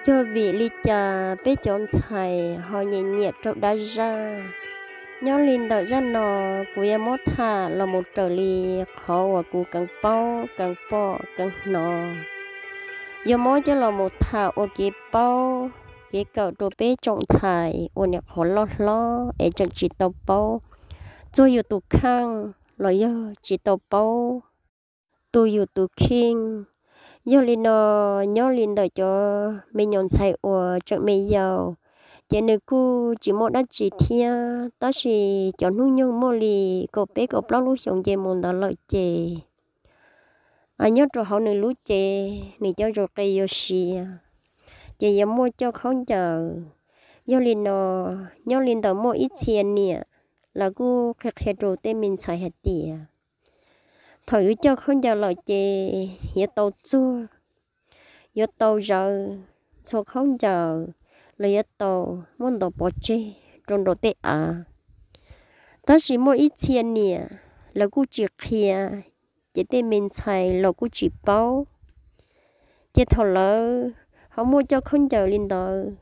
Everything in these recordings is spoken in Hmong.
Kawg vim li cas peb cov ntxhais ho nyiam nyiam rau dab zaj? Nyob li ntawm zaj no, kuv yuav muab tham los mus raws li qhov uas kuv keev paub keev pom keev hnov, yuav muab coj los mus tham ua kev paub, kev kawm rau peb tsoom ntxhais uas nyuam qhuav loj hlob es tseem tsis tau paub txog yus tus kheej los yog tsis tau paub tu yus tus kheej. Yog li no, nyob li ntawm cov me nyuam ntxhais uas tseem me yaus, ces nws kuj tsis muaj dab tsi thiab, tab sis cov hnub nyoog muaj li kaum peb kaum plaub lub xyoos nce mus ntawd lawm ces nyob rau hauv nws lub cev nws cov zus qe yuav siav, ces yuav muaj coj khaub ncaws. Yog li no, nyob li ntawm muaj ib txhia niam, lawv kuj qhia qhia rau tej me ntxhais hais tias thaum yuav coj khaub ncaws lawm ces yuav tau txuag, yuav tau zawv txhua khaub ncaws, los yuav tau muab ntov pov tseg rau nraum tej av. Tab sis muaj ib txhia niam, lawv kuj tsis qhia, ces tej me ntxhais los kuj tsis paub. Ces thaum lawv ho muaj coj khaub ncaws li ntawd,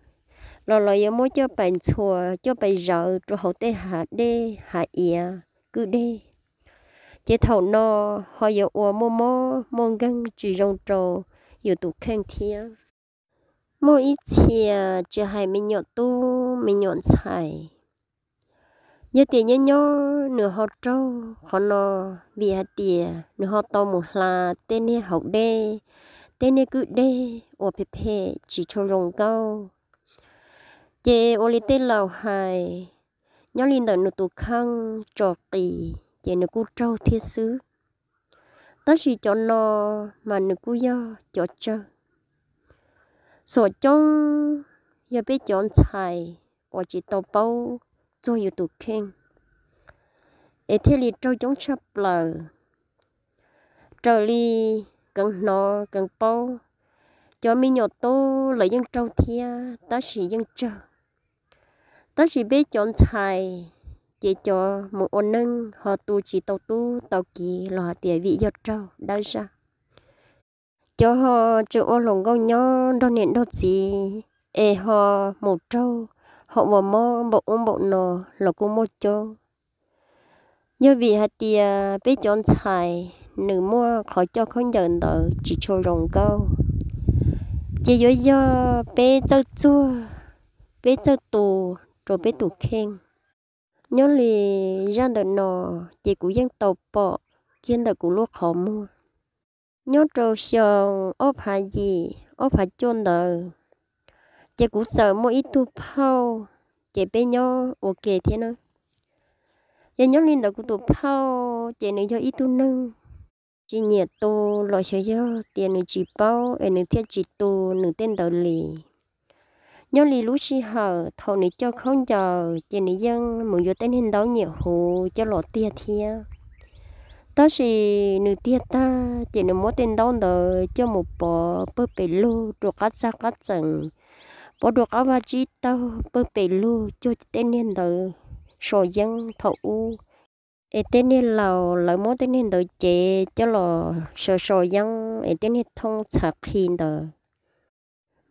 los lawv yuav muab coj pais ntxhua coj pais zawv rau hauv tej hav dej hav iav kwj deg, ces thaum no ho yuav ua muaj mob muaj nkeeg tsis zoo rau yus tus kheej thiab. Muaj ib txhia, tsis hais me nyuam tub me nyuam ntxhais, yog tias nyob nyob nws ho raug qhov no, vim hais tias nws ho tau mus hla tej niag hauv dej, tej niag kwj deg uas phem phem tsis tshua zoo nkauj. Ces ua li tej laus hais, nyob li ntawm nws tus kheej tso qis ces nws kuj raug thiab xwb. Tab sis cov no mas nws kuj yog cov tsawg. Xom coob yog peb cov ntxhais uas tsis tau paub txog yus tus kheej, es thiaj li raug coob tshaj plaws. Raws li keev hnov keev paub, cov me nyuam tub lawv yeej raug thiab tab sis yeej tsawg. Tab sis peb cov ntxhais, ces cov mus ua neej ho tu tsis tau tub tau kiv los hais tias vim yog raug dab zaj. Cov ho tseem ua hluas nkauj nyob nrog niam nrog txiv, es ho mus raug, ho ua mob npaum ub npaum no los kuj muaj coob. Yog vim hais tias peb cov ntxhais nws muaj qhov coj khaub ncaws ntawd tsis tshua zoo nkauj, ces yuav yog peb txawj txuag, peb txawj tu rau peb tus kheej. Nyob li zaj ntawm no, ces kuv yeej tau pom kiag ntawm kuv lub qhov muag. Nyob rau xyoo ob phav yim ob phav cuaj ntawd, ces kuv txawm muaj ib tug phauj, ces peb nyob ua ke thiab na. Ces nyob li ntawd kuv tus phauj ces nws yog ib tug neeg tsis nyiam tu los xyov yog tias nws tsis paub es nws thiaj tsis tu nws tej ntawd li. Nyob li lub sij hawm thaum nws coj khaub ncaws ces nws yeej mus yuav tej niag ntaub nyiam huv coj los tiag thiab. Tab sis nws tiag tag ces nws muab tej ntaub ntawd coj mus pov pawg pes lug rau qab txag qab txees, pov rau qab vaj tsib taug pawg pes lug cuag tej niag ntawd so yeeb thaum ub, es tej niag laus lawv muab tej niag ntawd cev coj los so so yeeb es tej niag thooj txhav qhi ntawd.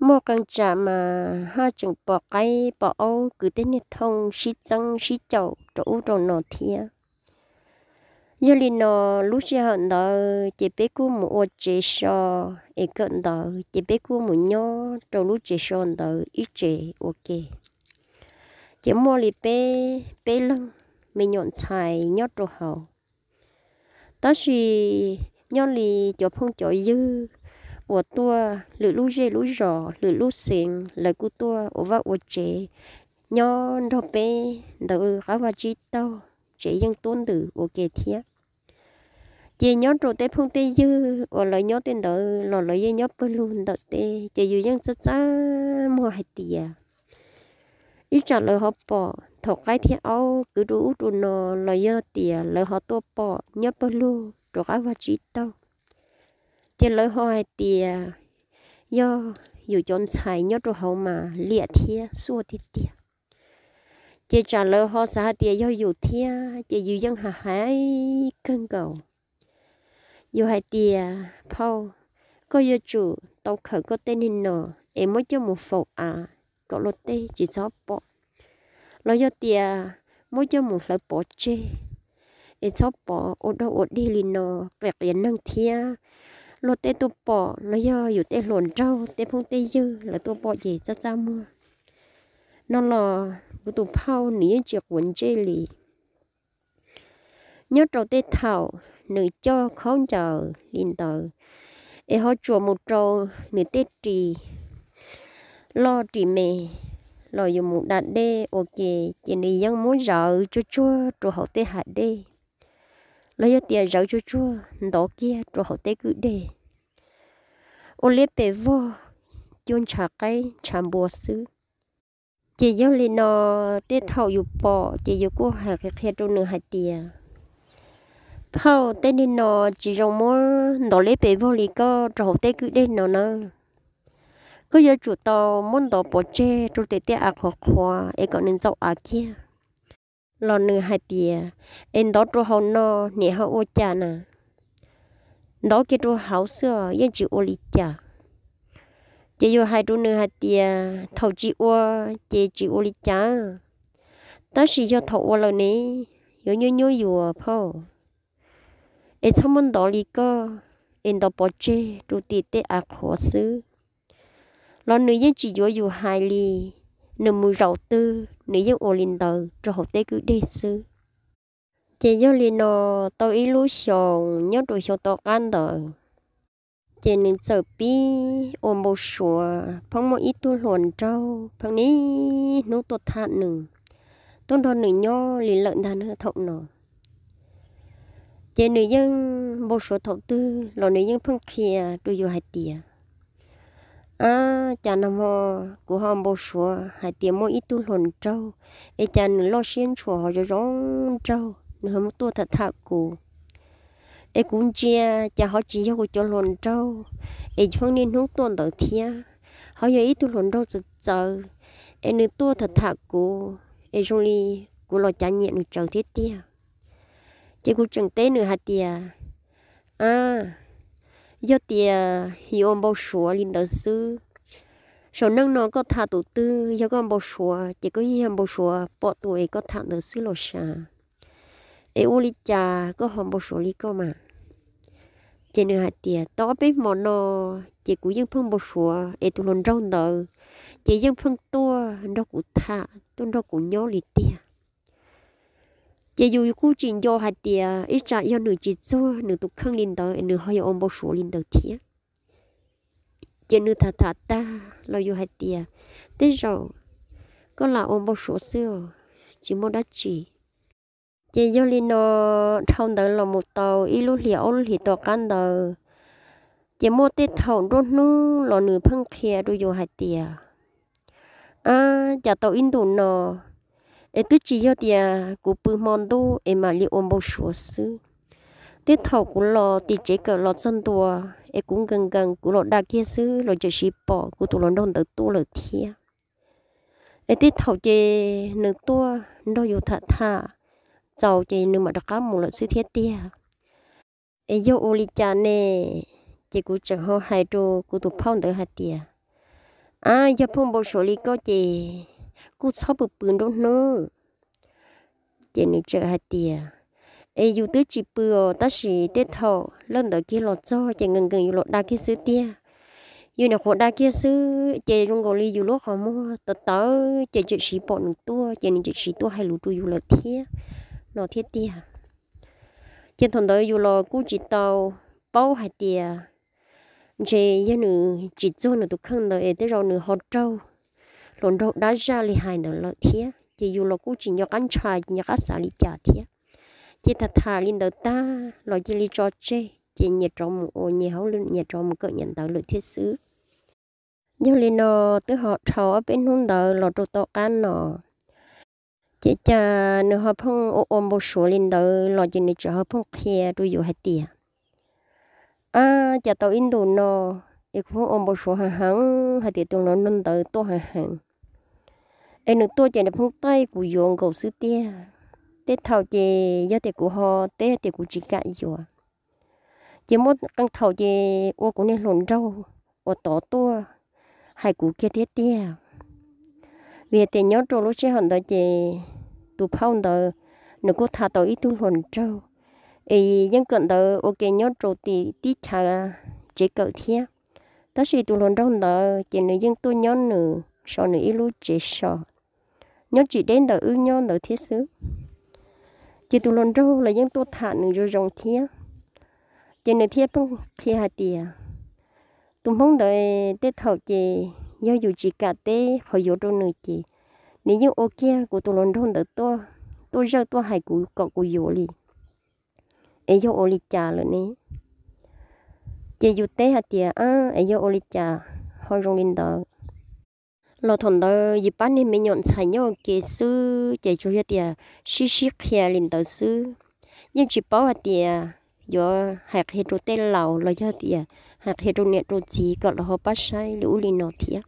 Muaj qee tsam mas haj tseem pom qaib pom aub kwv tej niag thooj sib txeeb sib caum rau ub rau no thiab. Yog li no, lub sij hawm ntawd ces peb kuj mus ua tsev so, es kawm ntawv ces peb kuj mus nyob rau lub tsev so ntawd ib tsev ua ke. Ces muaj li peb, peb leeg me nyuam ntxhais nyob rau hauv. Tab sis nyob li cov phooj cov ywg uas tuaj lwm lub zej lub zos lwm lub xeev, lawv kuj tuaj ua vaj ua tsev nyob nrog peb ntawd qab vaj tsib taug, tsev yeej tuab ntws ua ke thiab. Ces nyob rau tej phooj tej ywg uas lawv nyob tej ntawd los lawv yeej nyob pawg lug ntawm teb, ces yus yeej txaj txaj muag hais tias ib tsam lawv ho pom thaum qaib thiab aub kwv rau ub rau no, los yog tias lawv ho tuaj pom nyob pawg lug rau qab vaj tsib taug, ces lawv ho hais tias yog yus cov ntxhais nyob rau hauv mas liam thiab xuaj tiag tiag. Ces tsam lawv ho xav hais tias yog yus thiab, ces yus yeej hais hais kawg nkaus. Yus hais tias, phauj, koj yuav tsum tau khawm koj tej niag no, es muab coj mus faus av kom luag tej tsis txhob pom, los yog tias muab coj mus hlawv pov tseg es txhob pov ua dog ua dig li no qias qias neeg thiab luag tej tuaj pom los yog yus tej hluas nraug tej phooj tej ywg lawv tuaj pom ces txaj txaj muag no los kuv tus phauj nws yeej tsis quav ntsej li. Nyob rau tej thaum nws coj khaub ncaws li ntawd es ho tsuas mus rau nws tej ris loj ris me los yus mus da dej ua ke ces nws yeej muab zawv tsuag tsuag rau hauv tej hav dej, los yog tias zawv tsuag tsuag ntov kiag rau hauv tej kwj dej ua liab pes vog, cua ntshav qaib ntshav npua xwb. Ces yog li no tej thaum yus pom ces yus kuj hais qhia qhia rau nws hais tias, phauj, tej niag no tsis zoo muab ntov liab pes vog li koj rau hauv tej kwj dej no nawb. Koj yuav tsum tau muab ntov pov tseg rau tej tej av qhuav qhuav es kom nws ntxaum av kiag. Los nws hais tias, es ntov rau hauv no niam ho ua cas na? Ntov kiag rau hauv xwb os, yeej tsis ua li cas. Ces yus hais rau nws hais tias thaum tsis ua ces tsis ua li cas, tab sis yog thaum ua lawm ne, yuav nyuaj nyuaj yus phauj. Es txhob muab ntov li koj, es ntov pov tseg rau tim tej av qhuav xwb los nws yeej tsis yuav yus hais li. Nws mus zaum twg nws yeej ua li ntawd rau hauv tej kwj deg xwb. Ces yog li no tau ib lub xyoos nyob rau xyoo tom qab ntawd, ces nws txawm pib ua npau suav pheej muaj ib tug hluas nraug pheej niaj hnub tuaj tham nws, tuaj nrog nws nyob li lawm ntag na thaum no. Ces nws yeej npau suav thaum twg los nws yeej pheej qhia rau yus hais tias, ab, cas nag hmo kuv ho npau suav hais tias muaj ib tug hluas nraug, es cas nws loj siab ntshua ho zoo zoo nraug, nws ho tuaj tham tham kuv. Es kuv ntsia cas ho tsis yog kuv cov hluas nraug es pheej niaj hnub tuaj ntawd thiab, ho yog ib tug hluas nraug txawv txawv, es nws tuaj tham tham kuv es zoo li kuv los cav nyiam nws tsawv thiab tiag. Ces kuv tseem teb nws hais tias, ab, yog tias yuav ua npau suav li ntawd xwb, saum neej no koj tham tus twg yog koj npau suav ces koj yeej yog npau suav pom tus es koj tham ntawd xwb los sav. Es ua li cas koj ho npau suav li koj mas? Ces nws hais tias tau ob peb hmo no ces kuv yeej pheej npau suav es tus hluas nraug ntawd ces yeej pheej tuaj nrog kuv tham tuaj nrog kuv nyob li tiag. Ces yus kuj tsis nco hais tias ib tsam yog nws tsis txuag nws tus kheej li ntawd es nws ho yuav ua npau suav li ntawd thiab. Ces nws tham tham tag los yus hais tias, tej zaum koj lam ua npau suav xwb os, tsis muaj dab tsi. Ces yog li no dhau ntawd los mus tau ib lub hlis ob lub hlis tom qab ntawd, ces muaj tej thaum nruab hnub los nws pheej qhia rau yus hais tias, ab, cas tau ib ntus no es twb tsis yog tias kuv pw hmo ntuj es mam li ua npau suav xwb. Tej thaum kuv los tim tsev kawm los txog ntua es kuv nkees nkees kuv los da kiag xwb los tseem siv pom kuv tus hluas nraug ntawd tuaj lawm thiab. Es tej thaum ces nws tuaj nrog yus tham tham txaus ces nws mam rov qab mus lawm xwb thiab tiag. Es yog ua li cas ne? Ces kuv tseem ho hais rau kuv tus phauj ntawd hais tias, ab, yog pheej npau suav li koj ces kuj txhob pw pw nruab hnub. Ces nws tseem hais tias, es yus twb tsis pw os, tab sis tej thaum lawv ntawd kiag los txog ces nkees nkees yus los da kiag xwb tiag. Yus nyuam qhuav da kiag xwb ces zoo nkaus li yus lub qhov muag tawv tawv ces tseem siv pom nws tuaj ces nws tseem siv tuaj hais lus rau yus lawm thiab no thiab tiag. Ces thaum ntawd yus los kuj tsis tau paub hais tias ntshe yog nws tsis txuag nws tus kheej ntawd es tej zaum nws ho raug hluas nraug dab zaj li hais ntawd lawm thiab. Ces yus los kuj tsis nco qab ntshai, tsis nco qab xav li cas thiab. Ces tham tham li ntawd tag los cia li tso tseg ces nyias rov mus ua nyias hauj lwm, nyias rov mus kawm nyias ntawv lawm thiab xwb. Yog li no twb ho dhau ob peb hnub ntawd los rau tom qab no, ces cas nws ho pheej ua ua npau suav li ntawd los ces nws tseem ho pheej qhia rau yus hais tias, ab, cas tau ib ntus no es kuv pheej ua npau suav heev heev hais tias tus hluas nraug ntawd tuaj heev heev. Es nws tuaj ces nws pheej taij kuv yuav nkaus xwb tiag. Tej thaum ces yog tias kuv ho teb tias kuv tsis kam yuav, ces muaj qee thaum ces ua kuv niag hluas nraug uas tod tuaj hais kuv kiag thiab tiag. Vim tias nyob rau lub sij hawm ntawd ces tus phauj ntawd nws kuj tham tau ib tug hluas nraug, es yeej kawm ntawv ua ke nyob rau tim teb chaws tsev kawm thiab. Tab sis tus hluas nraug ntawd ces nws yeej tuaj nyob nws so nws ib lub tsev so, nyob tsis deb ntawm wb nyob ntawd thiab xwb. Ces tus hluas nraug los yeej tuaj tham nws zoo zoo thiab. Ces nws thiaj pheej qhia hais tias tus Hmoob ntawd tej thaum ces yog yus tsis kam teb qhov yuav rau nws ces nws yeej ua kiag kuv tus hluas nraug ntawd tuaj zawj tuaj hais kuv kom kuv yuav li. Es yog ua li cas lawm ne? Ces yus teb hais tias, es yog ua li cas ho zoo li ntawd? Los thaum ntawd yus pab niag me nyuam ntxhais nyob ua ke xwb ces tsuas yog tias sib sib qhia li ntawd xwb, yeej tsis paub hais tias yuav hais qhia rau tej laus los yog tias hais qhia rau niam rau txiv kom lawv ho pab saib li ub li no thiab.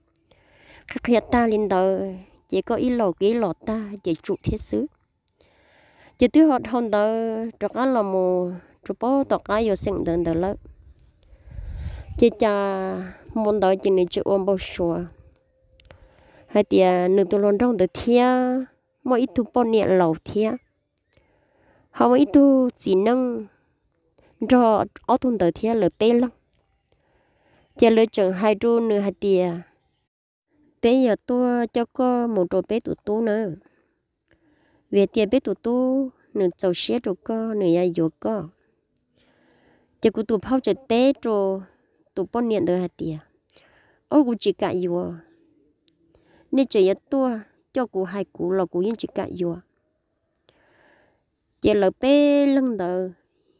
Qhia qhia tag li ntawd ces koj ib los kuv ib los tag ces tsum thiab xwb. Ces twb ho dhau ntawd rov qab los mus rau pem tom qab yuav xeem ntawd ntawd lawm. Ces cas hmo ntawd ces nws tseem ua npau suav hais tias nws tus hluas nraug ntawd thiab muaj ib tug poj niam laus thiab, ho muaj ib tug txiv neej nrog ob tug ntawd thiab lawv peb leeg. Ces lawv tseem hais rau nws hais tias, peb yuav tuaj coj koj mus rau peb tus tub na, vim tias peb tus tub nws txaus siab rau koj, nws yuav yuav koj. Ces kuv tus phauj tseem teb rau tus poj niam ntawd hais tias, ob, kuv tsis kam yuav, nej tseem yuav tuaj coj kuv hais kuv los kuv yeej tsis kam yuav. Ces lawv peb leeg ntawd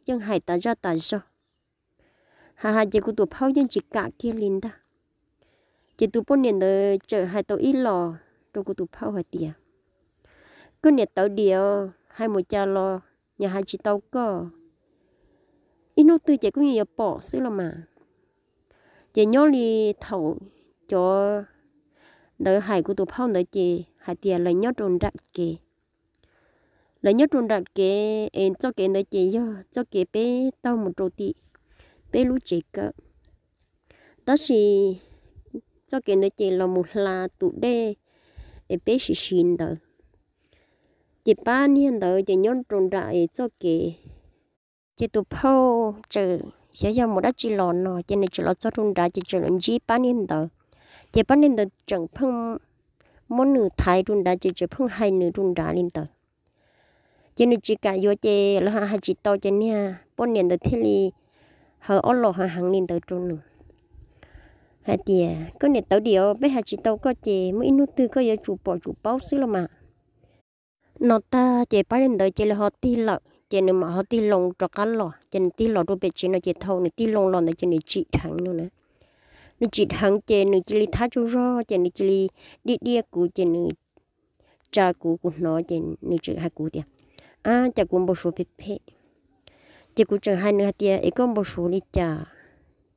yeej hais tas zaj tas zog, hais hais ces kuv tus phauj yeej tsis kam kiag li ntag. Ces tus poj niam ntawd tseem hais tau ib los rau kuv tus phauj hais tias, koj niam tawv diam, hais mus cas los nyias hais tsis tau koj, ib hnub twg ces koj yeej yuav pom xwb los mas. Ces nyob li thaum cov ntawd hais kuv tus phauj ntawd ces hais tias lawv nyob rau nram kev. Lawv nyob rau nram kev es txoj kev ntawd ces yog txoj kev peb taug mus rau tim peb lub tsev kawm. Tab sis txoj kev ntawd ces los mus hla tus dej es peb siv siv ntawd. Ces pab niag ntawd ces nyob rau nram es txoj kev. Ces tus phauj tseem xyov yog mus dab tsi los no ces nws tseem los txog rau nrad ces tseem los ntsib pab niag ntawd. Ces pab niag ntawd tseem pheej muab nws thaiv rau nrad ces tseem pheej hais nws rau nrad li ntawd. Ces nws tsis kam yuav ces lawv hais tsis tau ces niag poj niam ntawd thiaj li hawv ob los heev heev li ntawd rau nws hais tias, koj niam tawv diam, peb hais tsis tau koj ces muaj ib hnub twg koj yuav tsum pom tsum paub xwb los mas. No tag ces pab niag ntawd cia li ho tig lawm ces nws mam ho tig loo rov qab los ces nws tig los rau pem tsev no ces thaum nws tig loo los ntawd ces nws tsim dheev no na. Nws tsim dheev ces nws cia li thab tsaug zog ces nws cia li diaj diaj kuv ces nws tsa kuv, kuv hnov ces nws tseem hais kuv tias, ab, cas kuv npau suav phem phem. Ces kuv tseem hais nws hais tias, es koj npau suav li cas?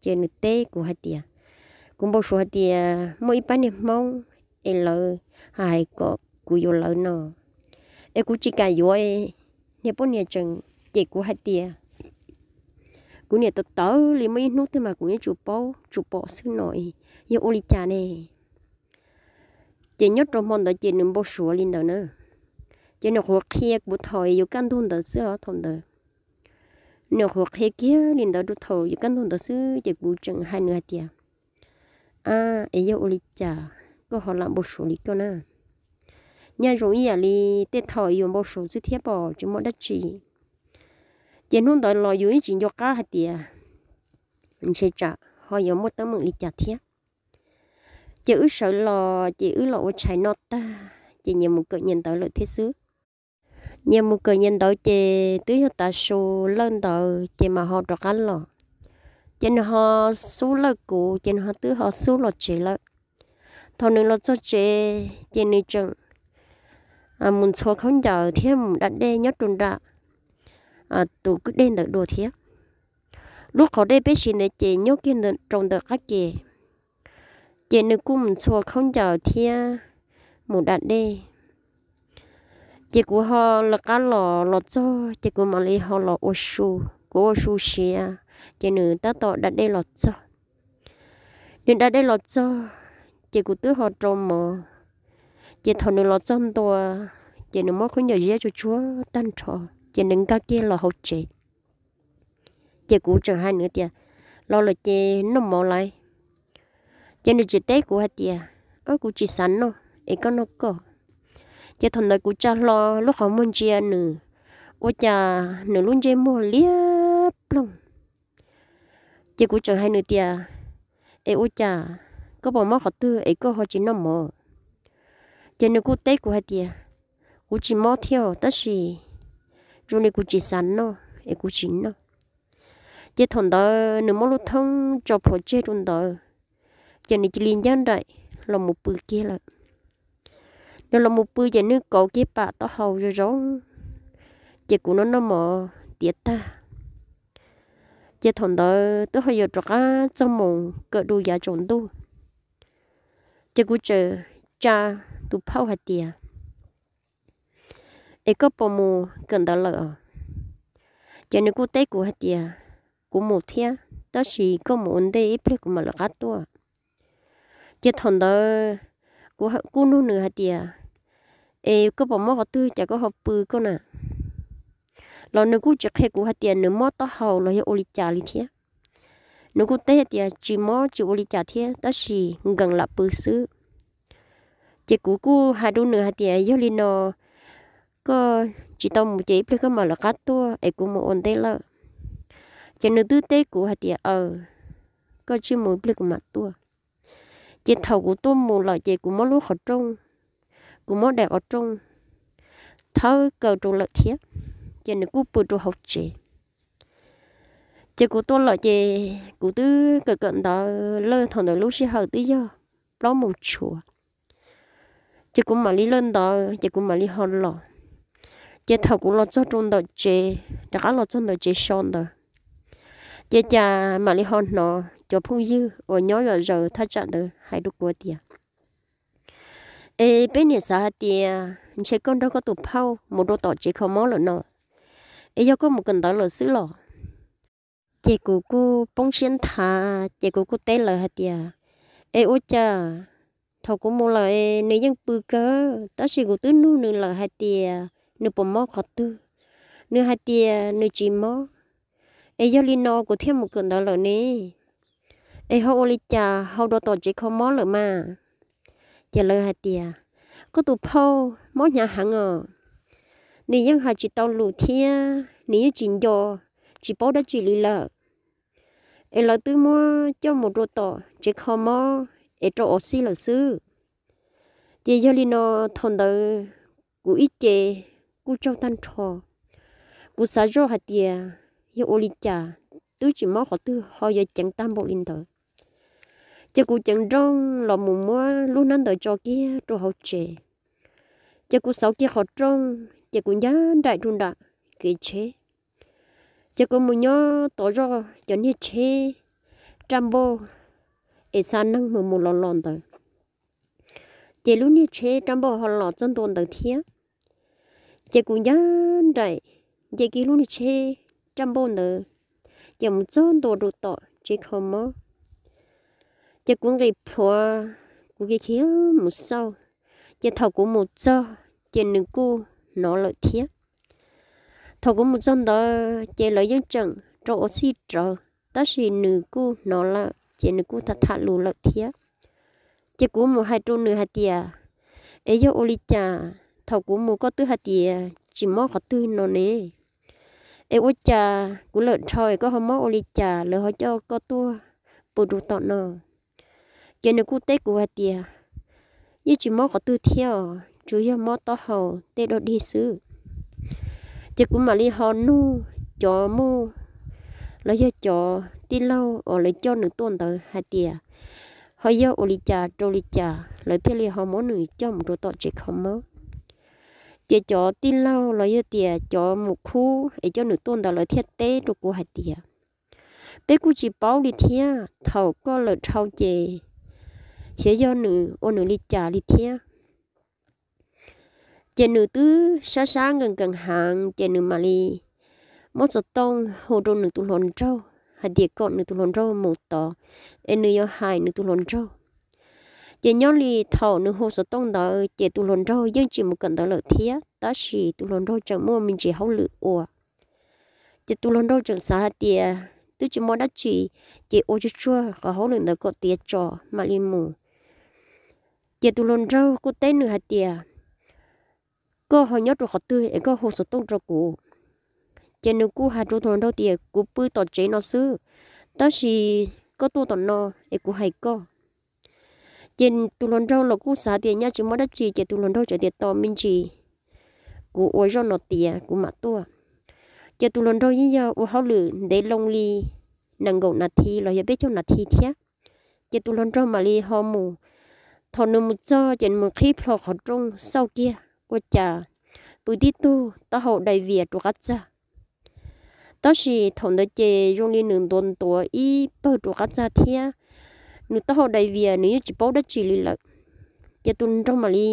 Ces nws teb kuv hais tias, kuv npau suav hais tias muaj ib pab niag Hmoob es lawv hais kom kuv yuav lawv no, es kuv tsis kam yuav. Niag poj niam tseem cem kuv hais tias, kuv niam tawv tawv li, muaj ib hnub twg mas kuv yeej tsum paub tsum pom xwb no, yog ua li cas ne? Ces nyob rau hmo ntawd ces nws npau suav li ntawd na. Ces nws qhuav qhia kuv thaum yuav kaj ntug ntawd xwb os, thaum ntawd nws qhuav qhia kiag li ntawd rau thaum yuav kaj ntug ntawd xwb ces kuv tseem hais nws hais tias, ab, es yog ua li cas koj ho lam npau suav li koj na? Nyaj zoo ib yam li tej thaum yus npau suav xwb thiab pom tsis muaj dab tsi. Ces hnub ntawd los yus yeej tsis nco qab hais tias ntshe tsam ho yuav muaj teeb meem li cas thiab. Ces wb sawv los ces wb los ua tshais noj tag ces nyias mus kawm nyias ntawv lawm thiab xwb. Nyias mus kawm nyias ntawv ces twb yog tav su lawj ntawd ces mas ho rov qab los. Ces nws ho xub lawj kuv ces nws ho twb ho xub los tsev lawm. Thaum nws los txog tsev ces nws tseem mus ntxhua khaub ncaws thiab mus da dej nyob rau nram tus kwj dej ntawd dua thiab. Lub qhov dej peb siv ntawd ces nyob kiag rau ntawm qab ke. Ces nws kuj mus ntxhua khaub ncaws thiab mus da dej. Ces kuv ho lawv qab los los txog ces kuv mam li ho los ua su, kuv ua su siav, ces nws tab tom da dej los txog. Nws da dej los txog ces kuv twb ho rau mov. Ces thaum nws los txog ntua, ces nws muab khaub ncaws ziab tsuag tsuag tag nrho, ces nws nkag kiag los hauv tsev. Ces kuv tseem hais nws tias, los lawm ces noj mov lauj. Ces nws tseem teb kuv hais tias, o, kuv tsis xav noj, es koj noj koj. Ces thaum ntawd kuv tsa hlo lub qhov muag ntsia nws, ua cas nws lub ntsej muag liab ploog. Ces kuv tseem hais nws tias, es ua cas koj puas mob qhov twg es koj ho tsis noj mov? Ces nws kuj teb kuv hais tias, kuv tsis mob thiab tab sis zoo li kuv tsis xav noj es kuv tsis noj. Ces thaum ntawd nws muab lub thoob tso plhuav tseg rau ntawd, ces nws cia li ncaj nraim los mus pw kiag lawm. Nws los mus pw ces nws kauv kiag pam taub hau zoo zoo, ces kuv noj noj mov tiav tag. Ces thaum ntawd twb ho yuav rov qab txog moos kawm rau yav tsaus ntuj, ces kuv tseem tsa tus phauj hais tias, es koj puas mus kawm ntawv lawm os? Ces nws kuj teb kuv hais tias, kuv mus thiab, tab sis koj mus ua ntej ib pliag kuv mam lawv qab tuaj. Ces thaum ntawd kuv kuj nug nws hais tias, es koj puas mob qhov twg cas koj ho pw koj na? Los nws kuj tsis qhia kuv hais tias nws mob taub hau los yog ua li cas li thiab. Nws kuj teb hais tias tsis mob tsis ua li cas thiab tab sis nkees lam pw xwb. Ces kuv kuj hais rau nws hais tias yog li no koj tsis tau mus ces ib pliag koj mam lawv qab tuaj es kuv mus ua ntej lawm. Ces nws twb teb kuv hais tias, aw, koj tsij mus ib pliag kuv mam tuaj. Ces thaum kuv tuaj mus lawm ces kuv muab lub qhov rooj, kuv muab daim qhov rooj thawb kaw rau lawm thiab, ces nws kuj pw rau hauv tsev. Ces kuv tuaj lawm ces kuv twb kawm kawm ntawv lawm, thaum ntawd lub sij hawm twb yog plaub moos tshuav. Ces kuv mam li lawm ntawd ces kuv mam li ho los. Ces thaum kuv los txog rau ntawm tsev, rov qab los txog ntawm tsev so ntawd, ces cas mam li ho hnov cov phooj ywg uas nyob zom zaws thaj tsam ntawd hais rau kuv tias, es peb niam xav hais tias ntshe koj nrog koj tus phauj mus rau tom tsev kho mob lawm no, es yog koj mus kawm ntawv lawm xwb los? Ces kuv kuj poob siab nthav ces kuv kuj teb lawv hais tias, es ua cas thaum kuv mus lawm nws yeej pw kawg, tab sis kuv twb nug nws lawm hais tias nws puas mob qhov twg, nws hais tias nws tsis mob. Es yog li no kuv thiaj mus kawm ntawv lawm ne, es ho ua li cas ho rau tom tsev kho mob lawm mas? Ces lawv hais tias, koj tus phauj mob hnyav heev os, nws yeej hais tsis tau lus thiab nws yeej tsis nco, tsis paub dab tsi li lawm, es lawv twb muab coj mus rau tom tsev kho mob es rau ua si lawm xwb. Ces yog li no thaum ntawd kuv ib ce kuj tsaug tag nrho. Kuv xav zoj hais tias yog ua li cas twb tsis mob qhov twg ho yuav ceev tag npaum li ntawd. Ces kuv ceev nrooj los mus muab lub hnab ntawd tso kiag rau hauv tsev. Ces kuv xauv kiag qhov rooj ces kuv ncaj nraim rau nram kev tsheb. Ces kuv mus nyob tod zoj cov niag tsheb raj npauj es xa neeg mus mus los los ntawd. Ces lub niag tsheb raj npauj ho los txog ntua ntawd thiab. Ces kuv ncaj nraim nce kiag lub niag tsheb raj npauj ntawd, ces mus txog ntua rau tom tsev kho mob. Ces kuv nqis plhuav, kuv khiav khiav mus xauj. Ces thaum kuv mus txog ces nws kuj hnov lawm thiab. Thaum kuv mus txog ntawd ces lawv yeej tseem rau ua si rawv, tab sis nws kuj hnov lawm ces nws kuj tham tham lus lawm thiab. Ces kuv mus hais rau nws hais tias, es yog ua li cas thaum kuv mus koj twb hais tias tsis mob qhov twg no ne, es ua cas kuv lawm dhau es koj ho mob ua li cas lawv ho coj koj tuaj pw rau tom no? Ces nws kuj teb kuv hais tias, yeej tsis mob qhov twg thiab os, tsuas yog mob taub hau tej dog dig xwb. Ces kuv mam li ho nug cov muj los yog cov tij laug uas lawv coj nws tuaj ntawd hais tias, ho yog ua li cas rau li cas lawv thiaj li ho muab nws coj mus rau tom tsev kho mob? Ces cov tij laug los yog tias cov mus khub es coj nws tuaj ntawd lawv thiaj teb rau kuv hais tias, peb kuj tsis paub li thiab, thaum koj lawm dhau ces xyov yog nws ua nws li cas li thiab. Ces nws twb sab sab nkees nkees heev ces nws mam li muab xov tooj hu rau nws tus hluas nraug hais tias kom nws tus hluas nraug mus tod, es nws yuav hais nws tus hluas nraug. Ces nyob li thaum nws hu xov tooj ntawd ces tus hluas nraug yeej tsis mus kawm ntawv lawm thiab, tab sis tus hluas nraug tseem muaj me ntsis hauj lwm ua. Ces tus hluas nraug tseem xav hais tias twb tsis muaj dab tsi, ces ua tsuag tsuag qhov hauj lwm ntawd kom tiav tso mam li mus. Ces tus hluas nraug kuj teb nws hais tias, koj ho nyob rau qhov twg es koj hu xov tooj rau kuv? Ces nws kuj hais rau tus hluas nraug tias kuv pw tom tsev no xwb, tab sis koj tuaj tom no es kuv hais koj. Ces tus hluas nraug los kuj xav tias nyaj tsis muaj dab tsi, ces tus hluas nraug txawm tias tos me ntsis, kuv ua zoj no tiav kuv mam tuaj. Ces tus hluas nraug yeej yog ua hauj lwm ntev loo li nees nkaum nas thi los yog peb caug nas thi thiab. Ces tus hluas nraug mam li ho mus. Thaum nws mus txog ces nws mus qhib plho qhov rooj xauj kiag ua cas pw tib tug taub hau dai vias rau qab txag. Tab sis thaum ntawd ces zoo li nws ntuav ntuav ib pawg rau qab txag thiab, nws taub hau dai vias nws yeej tsis paub dab tsi li lawm. Ces tus nraug mam li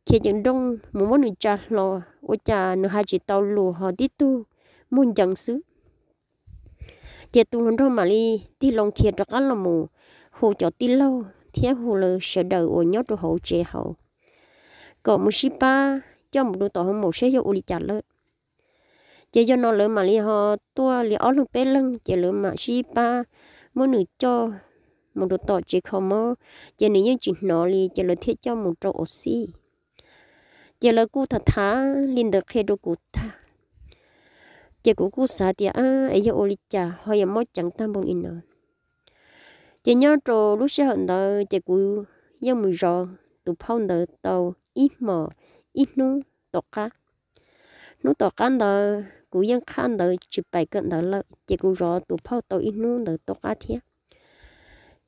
khiav ceev nrooj mus muab nws tsa hlo, ua cas nws hais tsis tau lus ho tib tug muag ncees xwb. Ces tus hluas nraug mam li tig loo khiav rov qab los mus hu cov tij laug thiab hu lawv sawv daws uas nyob rau hauv tsev hauv kom mus sib pab coj mus rau tom hoo maum saib yog ua li cas lawm. Ces yog no lawv mam li ho tuaj li ob leeg peb leeg, ces lawv mam sib pab muab nws coj mus rau tom tsev kho mob, ces nws yeej tsis hnov li, ces lawv thiaj coj mus rau ua xij. Ces lawv kuj tham tham li ntawd qhia rau kuv tag, ces kuv kuj xav tias, ab, es yog ua li cas ho yuav mob ceev tag npaum li no? Ces nyob rau lub sij hawm ntawd ces kuv yeej mus zov tus phauj ntawd tau ib hmos ib hnub tom qab. Hnub tom qab ntawd kuv yeej qhaj ntawv tsis pais kawm ntawv lawm, ces kuv zov tus phauj tau ib hnub ntawd tom qab thiab.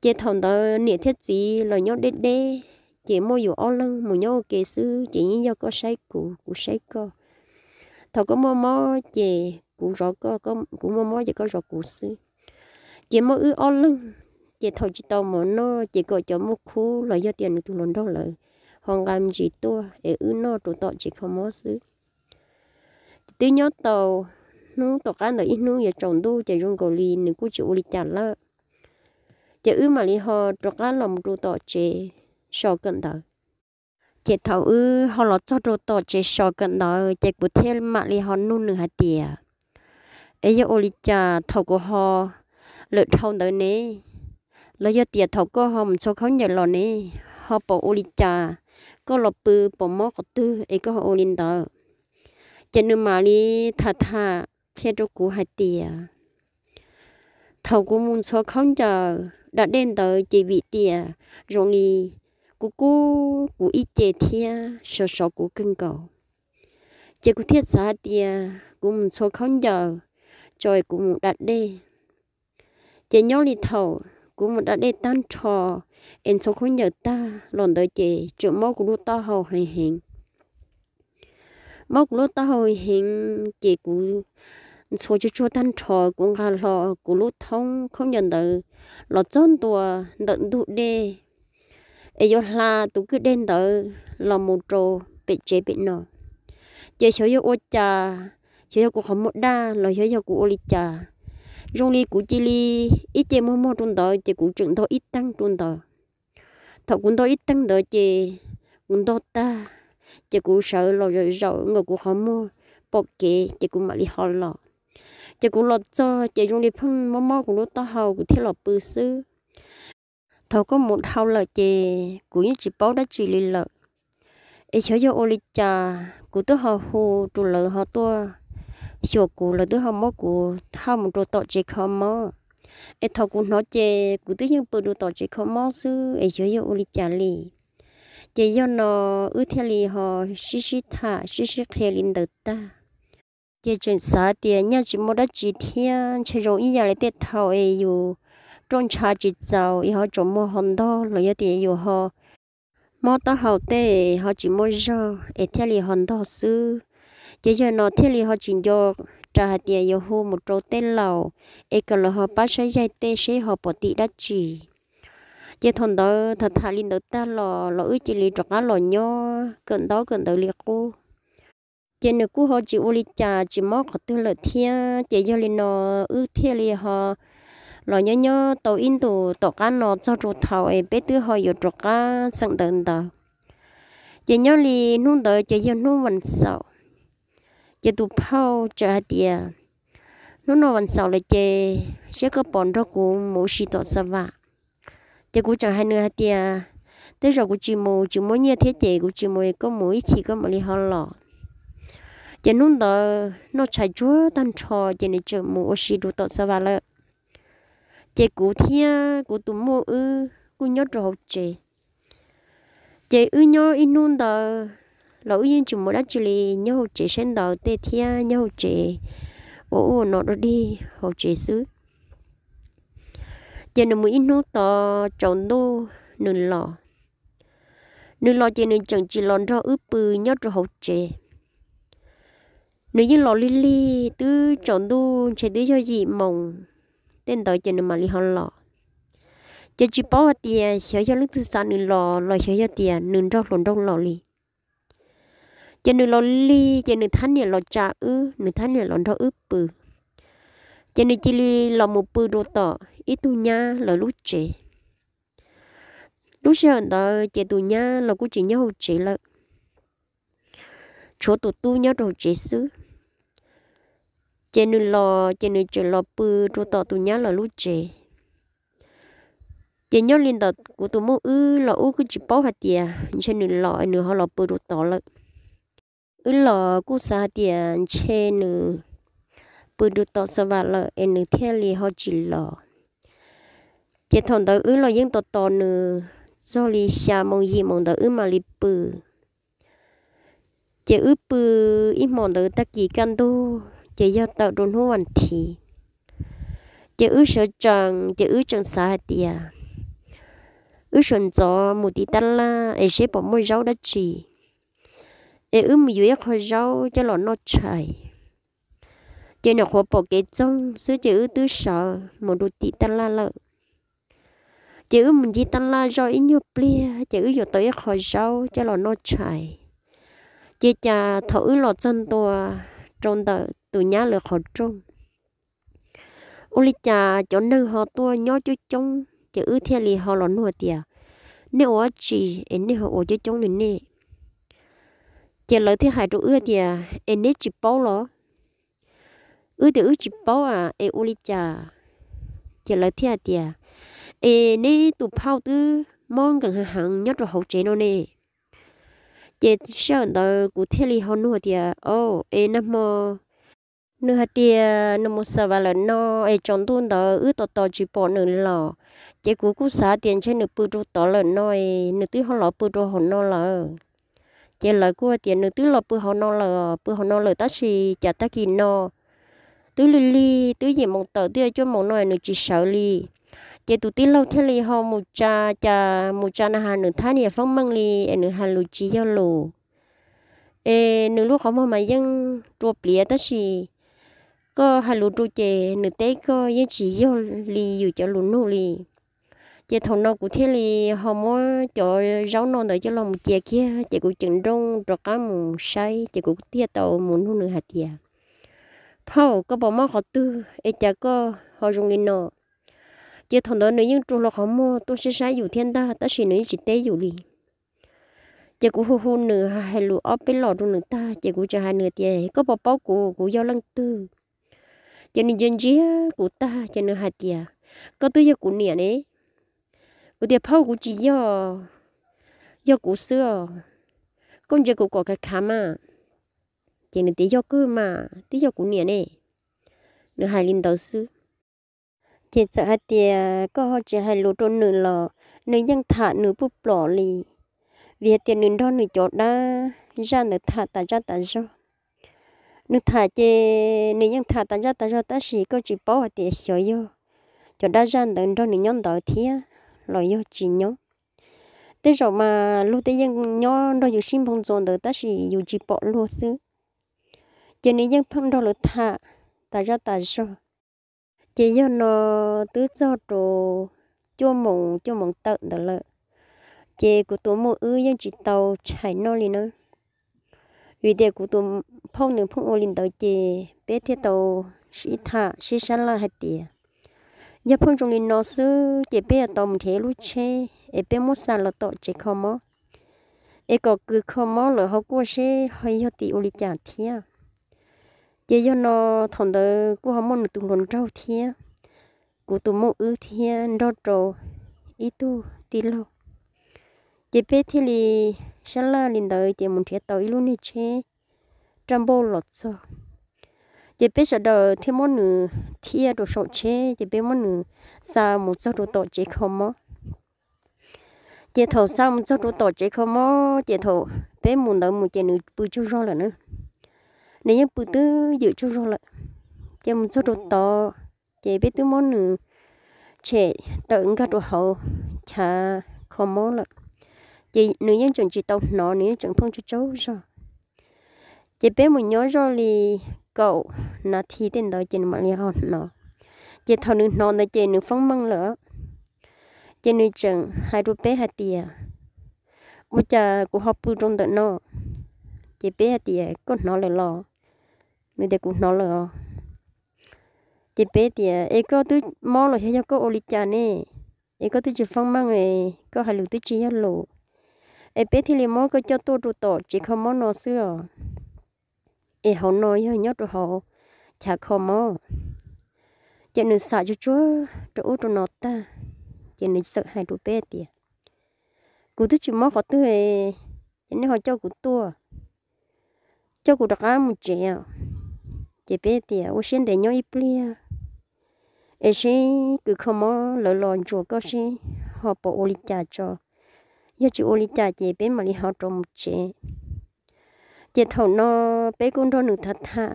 Ces thaum ntawd niam thiab txiv los nyob deb deb, ces muaj yus ob leeg mus nyob ua ke xwb, ces yeej yog koj saib kuv, kuv saib koj. Thaum koj muaj mob ces kuv zov koj, kuv muaj mob ces koj zov kuv xwb. Ces muaj wb ob leeg, ces thaum tsis tau mov noj ces kom cov muaj khub los yog tias nws tus hluas nraug lawv ho nqa me ntsis tuaj es wb noj rau tom tsev kho mob xwb. Twb nyob tau hnub tom qab ntawd ib hnub yuav tsaus ntuj ces zoo nkaus li nws kuj tsis ua li cas lawm. Ces wb mam li ho rov qab los mus rau tom tsev so kawm ntawv. Ces thaum wb ho los txog rau tom tsev so kawm ntawv ces kuv thiaj mam li ho nug nws hais tias, es yog ua li cas thaum kuv ho lawm dhau ntawd ne, los yog tias thaum koj ho mus ntxhua khaub ncaws los ne, ho pom ua li cas, koj los pw pom mob qhov twg es koj ho ua li ntawd? Ces nws mam li tham tham qhia rau kuv hais tias, thaum kuv mus ntxhua khaub ncaws da dej ntawd ces vim tias zoo li kuv kub kuv ib ce thiab sov sov kuv kawg nkaus. Ces kuv thiaj xav hais tias kuv mus ntxhua khaub ncaws tso es kuv mus da dej. Ces nyob li thaum kuv mus da dej tag nrho es ntxhua khaub ncaws tag los ntawd ces tseem mob kuv lub taub hau heev heev. Mob kuv lub taub hau heev ces kuv ntxhua tsuag tsuag tag nrho, kuv nqa hlo kuv lub thoob khaub ncaws ntawd los txog ntua ntawm ntug dej es yuav hla tus kwj dej ntawd los mus rau pem tsev pem no. Ces xyov yog ua cas, xyov yog kuv qhov muag daj los xyov yog kuv ua li cas, zoo li kuv cia li ib ce muag muag rau ntawd ces kuv tseem ntog ib teeg rau ntawd. Thaum kuv ntog ib teeg ntawd ces kuv ntog tag, ces kuv sawv los zaum zaum nkaus kuv qhov muag pom kev ces kuv mam li ho los. Ces kuv los txog ces zoo li pheej mob mob kuv lub taub hau kuv thiaj los pw xwb. Thaum koj mus dhau lawm ces kuv yeej tsis paub dab tsi li lawm. Es xyov yog ua li cas kuv twb ho hu rau lawv ho tuaj xyuas kuv, lawv twb ho muab kuv thauj mus rau tom tsev kho mob. Es thaum kuv hnov ces kuv twb yeej pw rau tom tsev kho mob xwb, es xyov yog ua li cas li. Ces yog no wb thiaj li ho sib sib tham sib sib qhia li ntawd tag. Ces tseem xav tias nyaj tsis muaj dab tsi thiab, ntshe zoo ib yam li tej thaum es yus roj ntsha tsis txaus es ho tsaus muag ho ntog los yog tias yus ho mob taub hau tej ho tsis muaj zog es thiaj li ho ntog xwb. Ces yog no thiaj li ho tsis nco ras hais tias yuav hu mus rau tej laus es kom lawv ho pab saib yaig tej seb ho pom tim dab tsi. Ces thaum ntawd tham tham li ntawd tag los los wb cia li rov qab los nyob kawm ntaub kawm ntawv li qub. Ces nws kuj ho tsis ua li cas tsis mob qhov twg lawm thiab, ces yog li no wb thiaj li ho los nyob nyob tau ib ntus tom qab no txog rau thaum es peb twb ho yuav rov qab xeem ntawv ntawd. Ces nyob li hnub ntawd ces yog hnub vas xaum, ces tus phauj txawm hais tias, hnub no vas xaum lawm ces seb koj puas nrog kuv mus ua si tom Xav Vam. Ces kuv tseem hais nws hais tias, tej zaum kuv tsis mus tsis muaj nyiaj thiab ces kuv tsis mus, koj mus ib chim koj mam li ho los. Ces hnub ntawd noj tshais tsuag tag nrho ces nws txawm mus ua si rau tom Xav Vam lawm. Ces kuv thiab kuv tus muam wb kuj nyob rau hauv tsev. Ces wb nyob ib hnub ntawd los wb yeej tsis mus dab tsi li, nyob hauv tsev saib ntawv tej thiab nyob hauv tsev ua ub ua no dog dig hauv tsev xwb. Ces nws mus ib hnub tod tsaus ntuj nws los. Nws los ces nws tseem tsis los nrog wb pw nyob rau hauv tsev. Nws yeej los lig lig twb tsaus ntuj ntshe twb yog yim moos tej ntawd ces nws mam li ho los. Ces tsis paub hais tias xyov yog leej twg xa nws los los xyov yog tias nws nrog hluas nraug los li. Ces nws los lig ces nws thab niam los tsa wb, nws thab niam los nrog wb pw. Ces nws cia li los mus pw rau tom ib tug nyab lawv lub tsev. Lub sij hawm ntawd ces tus nyab los kuj tsis nyob hauv tsev lawm, tshuav tus tub nyob rau hauv tsev xwb. Ces nws los ces nws tseem los pw rau tom tus nyab lawv lub tsev. Ces nyob li ntawd kuv tus muam wb los wb kuj tsis paub hais tias ntshe nws los nws ho los pw rau tod lawm. Wb los kuj xav hais tias ntshe nws pw rau tom Xav Vam lawm es nws thiaj li ho tsis los. Ces thaum ntawd wb los yeej tos tos nws, txog li xya moos yim moos ntawd wb mam li pw. Ces wb pw ib hmo ntawd tag kis kaj ntug ces yog tawm rau hnub vas thiv. Ces wb sawv tsees ces wb tseem xav hais tias wb sawv ntxov mus tim tab laj es seb puas muaj zaub dab tsi, es wb mus yuav ib qho zaub coj los noj tshais. Ces nyuam qhuav pom kev txoog xwb ces wb twb sawv mus rau tim tab laj lawm. Ces wb mus ncig tab laj zoj ib nyuag pliag ces wb yuav tau ib qho zaub coj los noj tshais. Ces cas thaum wb los txog ntua rau ntawm tus nyab lawv qhov rooj, ua li cas cov neeg ho tuaj nyob coob coob ces wb thiaj li ho los nug tias, nej ua dab tsi es nej ho ua coob coob li nej? Ces lawv thiaj hais rau wb tias, es neb tsis paub los? Wb tias wb tsis paub a, es ua li cas? Ces lawv thiaj hais tias, es neb tus phauj twb mob nkees heev heev nyob rau hauv tsev no ne. Ces sij hawm ntawd kuv thiaj li ho nug tias, o, es nag hmo nws hais tias nws mus Xav Vam lawm no, es tsaus ntuj ntawd wb tos tos tsis pom nws los, ces kuv kuj xav tias ntshe nws pw rau tod lawm no, nws twb ho los pw rau hauv no lawm. Ces lawv kuj tias nws twb los pw hauv no lawm, pw hauv no lawm tab sis cas tag kis no twb lig lig twb yim moos tawm twb cuaj moos no nws tsis sawv li. Ces tus tij laug thiaj li ho mus tsa, cas mus tsa na has nws thab niam Feeb Meej li es nws hais lus tsis yog lus. Es nws lub qhov muag mas yeej rua pliav tab sis koj hais lus rau ces nws teb koj yeej tsis yog li yus cov lus nug li. Ces thaum no kuv thiaj li ho muab cov zaub no ntawd coj los mus cia kiag ces kuv ceem nrooj rov qab mus saib ces kuv thiaj tau mus nug nws hais tias, phauj, koj puas mob qhov twg es cas koj ho zoo li no? Ces thaum ntawd nws yeej rua hlo qhov muag tuaj saib saib yus thiab ntag tab sis nws yeej tsis teb yus li. Ces kuv hu hu nws hais lus ob peb los rau nws tag ces kuv tseem hais nws tias, koj puas paub kuv, kuv yog leej twg? Ces nws ntsia ntsia kuv tag ces nws hais tias, koj twb yog kuv niam ne. Kuv tias, phauj, kuv tsis yog, yog kuv xwb os, koj ntsia kuv kom khav khav mas. Ces nws tias, yog kawg mas, twb yog kuv niam ne. Nws hais li ntawd xwb. Ces txawm hais tias koj ho tsis hais lus rau nws los nws yeej tham nws puj plom li, vim hais tias nws nrog nws cov dab zaj ntawd tham tas zaj tas zog. Nws tham ces nws yeej tham tas zaj tas zog tab sis koj tsis paub hais tias xyov yog cov dab zaj ntawd nrog nws nyob ntawd thiab los yog tsis nyob. Tej zaum mas luag tej yeej nyob nrog yus sib npoo ntxuas ntawd tab sis yus tsis pom luag xwb. Ces nws yeej pheej nrog lawv tham tas zaj tas zog. Ces yog no twb txog rau cuaj moos cuaj moos tawm ntawd lawm, ces kuv tus muam wb yeej tsis tau tshais noj li na. Vim tias kuv tus phauj nws pheej ua li ntawd ces peb thiaj tau sib tham sib sab laj hais tias Yog pheej zoo li no xwb ces peb yuav tau mus nrhiav ib lub tsheb es peb muab xa los tom tsev kho mob, es kom kws kho mob lawm ho kuaj seb ho yog tim ua li cas thiab. Ces yog no thaum ntawd kuj ho muaj nws tus hluas nraug thiab kuv tus muam wb thiab nrog rau ib tug tij laug. Ces peb thiaj li sab laj li ntawd ces mus nrhiav tau ib lub niag tsheb raj npauj los txog. Ces peb sawv daws thiaj muab nws thiaj rau saum tsheb ces peb muab nws xa mus txog rau tom tsev kho mob. Ces thaum xa mus txog rau tom tsev kho mob ces thaum peb mus ntawd mus ces nws pw tsaug zog lawm na. Nws yeej pw twb ywm tsaug zog lawm. Ces mus txog rau tod ces peb twb muab nws tshem tawm nkag rau hauv chav kho mob lawm. Ces nws yeej tseem tsis tau hnov, nws yeej tseem pheej tsaug tsaug zog. Ces peb mus nyob zoj li kaum nas thi tej ntawd ces nws mam li ho hnov. Ces thaum nws hnov ntawd ces nws foob meej lawm. Ces nws tseem hais rau peb hais tias, ua cas kuv ho pw rau ntawm no? Ces peb hais tias, koj hnov lawm los? Nws tias, kuv hnov lawm os. Ces peb tias, es koj twb mob los yog, yog koj ua li cas ne? Es koj twb tsis foob meej, koj hais lus twb tsis yog lus, es peb thiaj li muab koj coj tuaj rau tom tsev kho mob no xwb os. Es hauv no yog nyob rau hauv chav kho mob. Ces nws xam tsuag tsuag rau ub rau no tag, ces nws txawm hais rau peb tias, kuv twb tsis mob qhov twg, ces nej ho coj kuv tuaj, coj kuv rov qab mus tsev. Ces peb tias, ua siab ntev nyob ib pliag, es seb kws kho mob lawv los ntsuas koj seb ho puas ua li cas tso. Yog tsis ua li cas ces peb mam li ho rov mus tsev. Ces thaum no peb kuj nrog nws tham tham,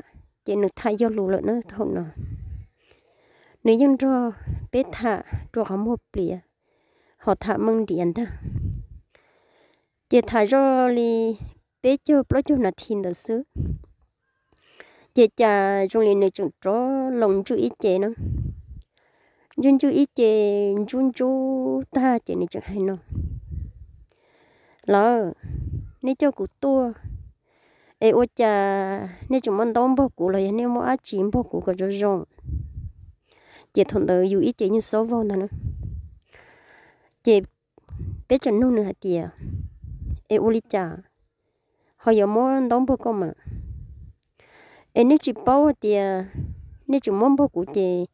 ces nws tham yog lus lawm na thaum no. Nws yeej nrog peb tham rau qhov muag plias, ho tham meej nrias ntag. Ces tham zoj li peb caug plaub caug nas thi ntawd xwb, ces cas zoo li nws tseem rov loo ntswj ib ce na. Ntswj ntswj ib ce, ntsub ntsub tag ces nws tseem hais no, lawv, nej coj kuv tuaj, es ua cas nej tseem muab ntaub npog kuv los yog nej muab dab tsi npog kuv kom zoo zoo? Ces thaum ntawd yus ib ce yeej xob vog ntag na. Ces peb tseem nug nws hais tias, es ua li cas ho yuav muab ntaub npog koj mas? Es nej tsis paub hais tias nej tseem muab npog kuv ces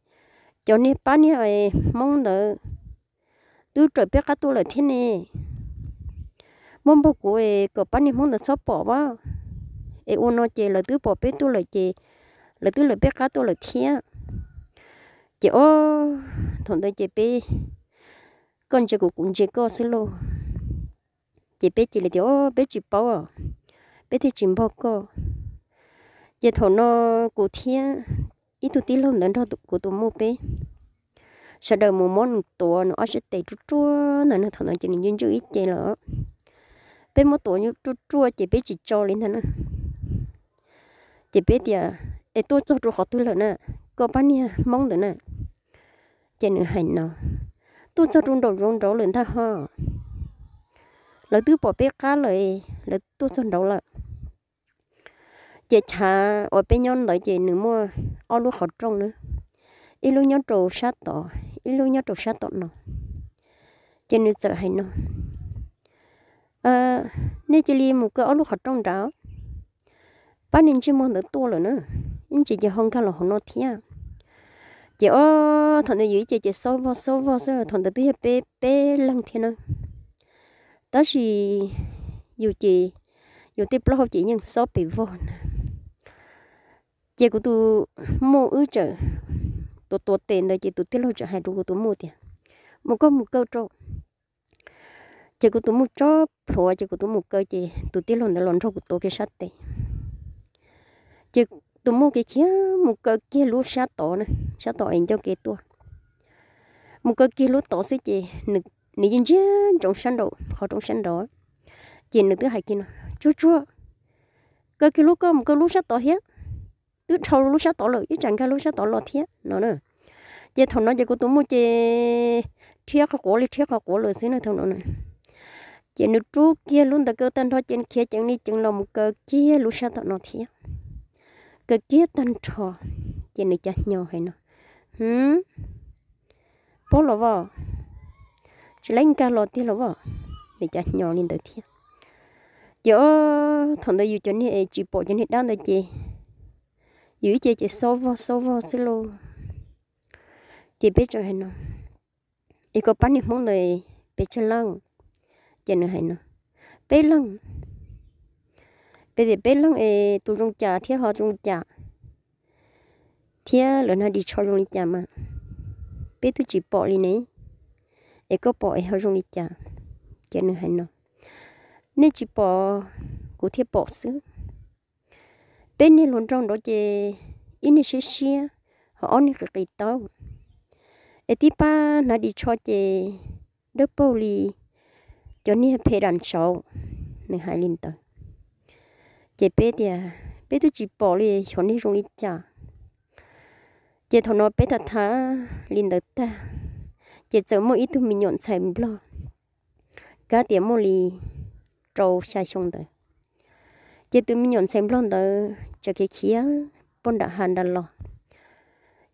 cov niag pab niag Hmoob ntawd twb raws peb qab tuaj lawm thiab ne. Muab npog kuv es kom pab niag Hmoob ntawd txhob pom as. Es ua no ces lawv twb pom peb tuaj lawm ces lawv twb lawv peb qab tuaj lawm thiab. Ces o, thaum ntawd ces peb, koj ntsia kuv kuv ntsia koj xwb lauj. Ces peb cia li tias, o, peb tsis paub, peb thiaj tsis npog koj. Ces thaum no kuv thiab ib tug tij laug ntawd nrog kuv tus muam peb sawv daws mus muab nws tuav nws ob sab tes ruaj ruaj ntawd na, thaum ntawd ces nws ntswj ntswj ib ce lawm. Peb muab tuav ruaj ruaj ces peb tsis tso li ntag na. Ces peb tias, es tuaj txog rau qhov twg lawm na, koj pab niag Hmoob ntawd na? Ces nws hais no, tuaj txog rau nraum zoov nraud lawm ntag ho. Lawv twb pom peb qab lawm, lawv tuaj txog nraud lawm. Ces chav uas peb nyob ntawd ces nws muaj ob lub qhov rooj na, ib lub nyob rau sab tod, ib lub nyob rau sab tom no. Ces nws txawm hais no, nej cia li mus kaw ob lub qhov rooj nrad, pab niag ntsej muag ntawd tuaj lawm na, ib ntsis ces ho nkag los hauv no thiab. Ces o, thaum ntawd yus ib ce ces xob vog xob vog xwb, thaum ntawd twb yog peb peb leeg thiab na. Tab sis yus ces, yus tej plaub hau ces yeej xob pes vog na. Ces kuv tus muam wb txawm tuav tuav tes ntawd ces tus tij laug txawm hais rau kuv tus muam tias, mus koj mus kaw rau. Ces kuv tus muam tsob plhuav ces kuv tus muam kaw ces tus tij laug ntawd los nrog kuv tuav kiag sab tes. Ces tus muam kiag khiav mus kaw kiag lub sab tod na, sab tod es ncauj ke tuaj. Mus kaw kiag lub tod xwb ces nws yeej ntsia ntsoov sab nraum qhov rooj sab nraud. Ces nws twb hais kiag no, tsuag tsuag, kaw kiag lub, koj mus kaw lub sab tod thiab, twb dhau lub sab tod lawm ib tsam nkag lub sab tod los thiab no na. Ces thaum no ces kuv tus muam ces rhiab qhov quav li rhiab qhov quav lawm xwb na thaum no na. Ces nws rub kiag lub ntawd kaw tag nrho ces nws khiav ceev li ceev los mus kaw kiag lub sab tom no thiab. Kaw kiag tag nrho ces nws cav nyo hais no, hwv, paub los as, tsis laib nkag los tiag los as, nws cav nyo li ntawd thiab. Ces thaum ntawd yus cov niag es tsis pom cov niag dab ntawd ces yus ib ce ces xob vog xob vog xwb lauj. Ces peb txawm hais no, es koj pab niag hmoob ntawd pes tsawg leej? Ces nws hais no, peb leeg. Peb tias peb leeg es tus zoo cas thiab ho zoo li cas, thiab lawv hnav ris tsho zoo li cas mas peb twb tsis pom li ne, es koj pom es ho zoo li cas? Ces nws hais no, nej tsis pom, kuv thiaj pom xwb. Peb niag hluas nraug nraud ces ib niag siab siab, ho ob niag qis qis taub, es tib pab hnav ris tsho ces dawb paug li cov niag phem dam ntsaud. Nws hais li ntawd, ces peb tias peb twb tsis pom li, xyov nej zoo li cas. Ces thaum no peb tham tham li ntawd tag, ces txawm muaj ib tug me nyuam ntxhais nplog, kav tias muaj li rau xya xyoo ntawd. Ces tus me nyuam ntxhais nplog ntawd txawm khiav khiav pog nram hav nram los.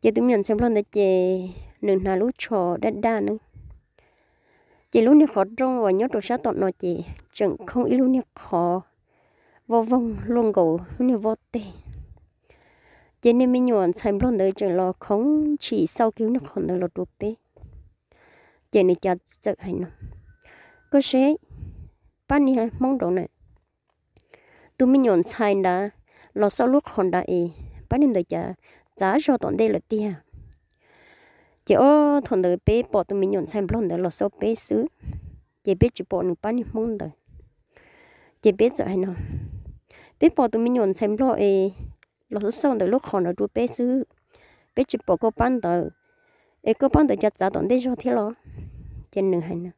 Ces tus me nyuam ntxhais nplog ntawd ces nws hnav lub tsho daj daj ne. Ces lub niag qhov rooj uas nyob rau sab tom no ces tseem khoov ib lub niag qhov voj voog luaj nkaus lub niag voj teg. Ces niag me nyuam ntxhais nplog ntawd tseem los khoov tshim xauj kiag lub niag qhov ntawd los rau peb. Ces nws cav txawm hais no, koj seb, pab niag hmoob nraud na, tus me nyuam ntxhais nrad los xauj lub qhov nrad es pab niag ntawd cav txav zog tom ntej lawm tiag. Ces ob thaum ntawd peb pom tus me nyuam ntxhais nplog ntawd los xauj peb xwb, ces peb tsis pom nws pab niag hmoob ntawd. Ces peb txawm hais no, peb pom tus me nyuam ntxhais nplog es los xauj xauj ntawm lub qhov nrad rau peb xwb, peb tsis pom koj pab ntawd, es koj pab ntawd cav txav tom ntej zog thiab los? Ces nws hais no,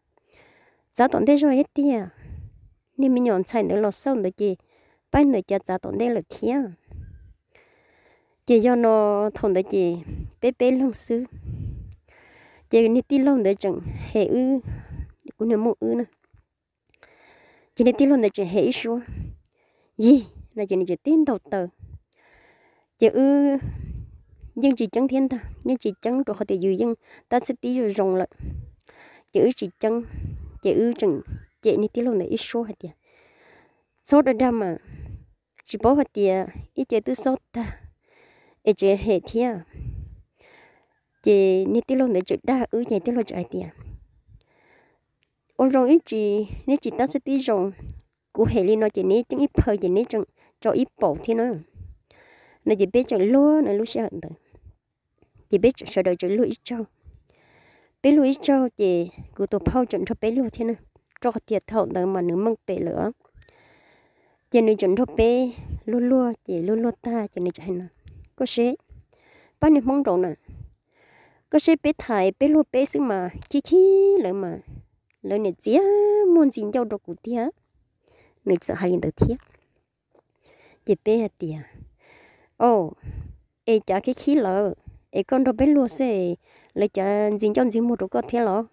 txav tom ntej zog thiab tiag, niag me nyuam ntxhais ntawd los xauj ntawd ces pab ntawd cav txav tom ntej lawm thiab. Ces yog no thaum ntawd ces peb peb leeg xwb, ces niag tij laug ntawd tseem hem wb, kuv niag muaj wb na. Ces niag tij laug ntawd tseem hem wb suab, yig no ces nws tseem tib ntaus taw. Ces wb yeej tsis ceeb thiab ntag, yeej tsis ceeb rau qhov tias yus yeej tab txhib tib zoo zoo lawm. Ces wb tsis ceeb, ces wb tseem cem niag tij laug ntawd ib suab hais tias, txhob dag dag mas, tsis paub hais tias ib ce twb xob tag es tseem hem thiab. Ces niag tij laug ntawd tseem dag wb, ces tij laug tseem hais tias, ua zoo ib tsis, neb tsis tab xwb tib zoo, kuv hem li no ces neb ceeb ib plhaw ces neb tseem tso ib paus thiab na. No ces peb tseem luag no lub sij hawm ntawd, ces peb sawv daws tseem luag ib tsaug. Peb luag ib tsaug ces kuv tus phauj tseem nrog peb luag thiab na, rau qhov tias thaum ntawd mas nws meej pem lawm os. Ces nws tseem nrog peb luag luag, ces luag luag tag ces nws tseem hais no, koj seb, pab niag hmoob nraud na, koj seb peb tham peb luag peb xwb mas khib khib lawv mas, lawv niam txiag muag ntxi ncauj rau kuv tiag. Nws txawm hais li ntawd thiab. Ces peb hais tias, o, es cav khib khib lawv, es koj nrog peb luag xwb, lawv cav ntxi ncauj ntxi muag rau koj thiab los?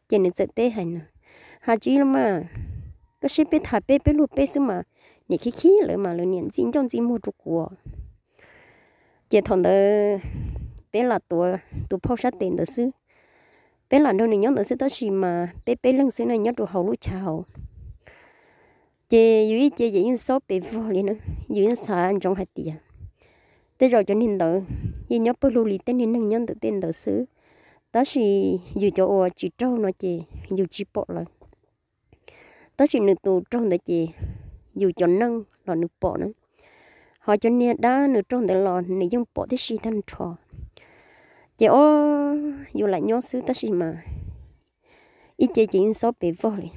Ces nws txawm teb hais no, ha tsis los mas, koj seb peb tham peb peb luag peb xwb mas, niam khib khib lawv mas lawv niam ntxi ncauj ntxi muag rau kuv. Ces thaum ntawd peb lam tuav tus phauj sab tes ntawd xwb, peb lam nrog nws nyob ntawd xwb tab sis mas peb peb leeg xwb ne nyob rau hauv lub chav hauv. Ces yus ib ce ces yeej xob pes vog li na, yus yeej xav ntsoov hais tias tej zaum cov niag ntawd yeej nyob pawg lug li tej niag neeg nyob ntawm tej ntawd xwb, tab sis yus cov uas tsis raug no ces yus tsis pom lawm. Tab sis nws tus raug ntawd ces yus cov neej los nws pom na, ho cov niag dab nws raug ntawd los nws yeej pom tib si tag nrho. Ces o, yus lam nyob xwb tab sis mas ib ce ces yeej xob pes vog li.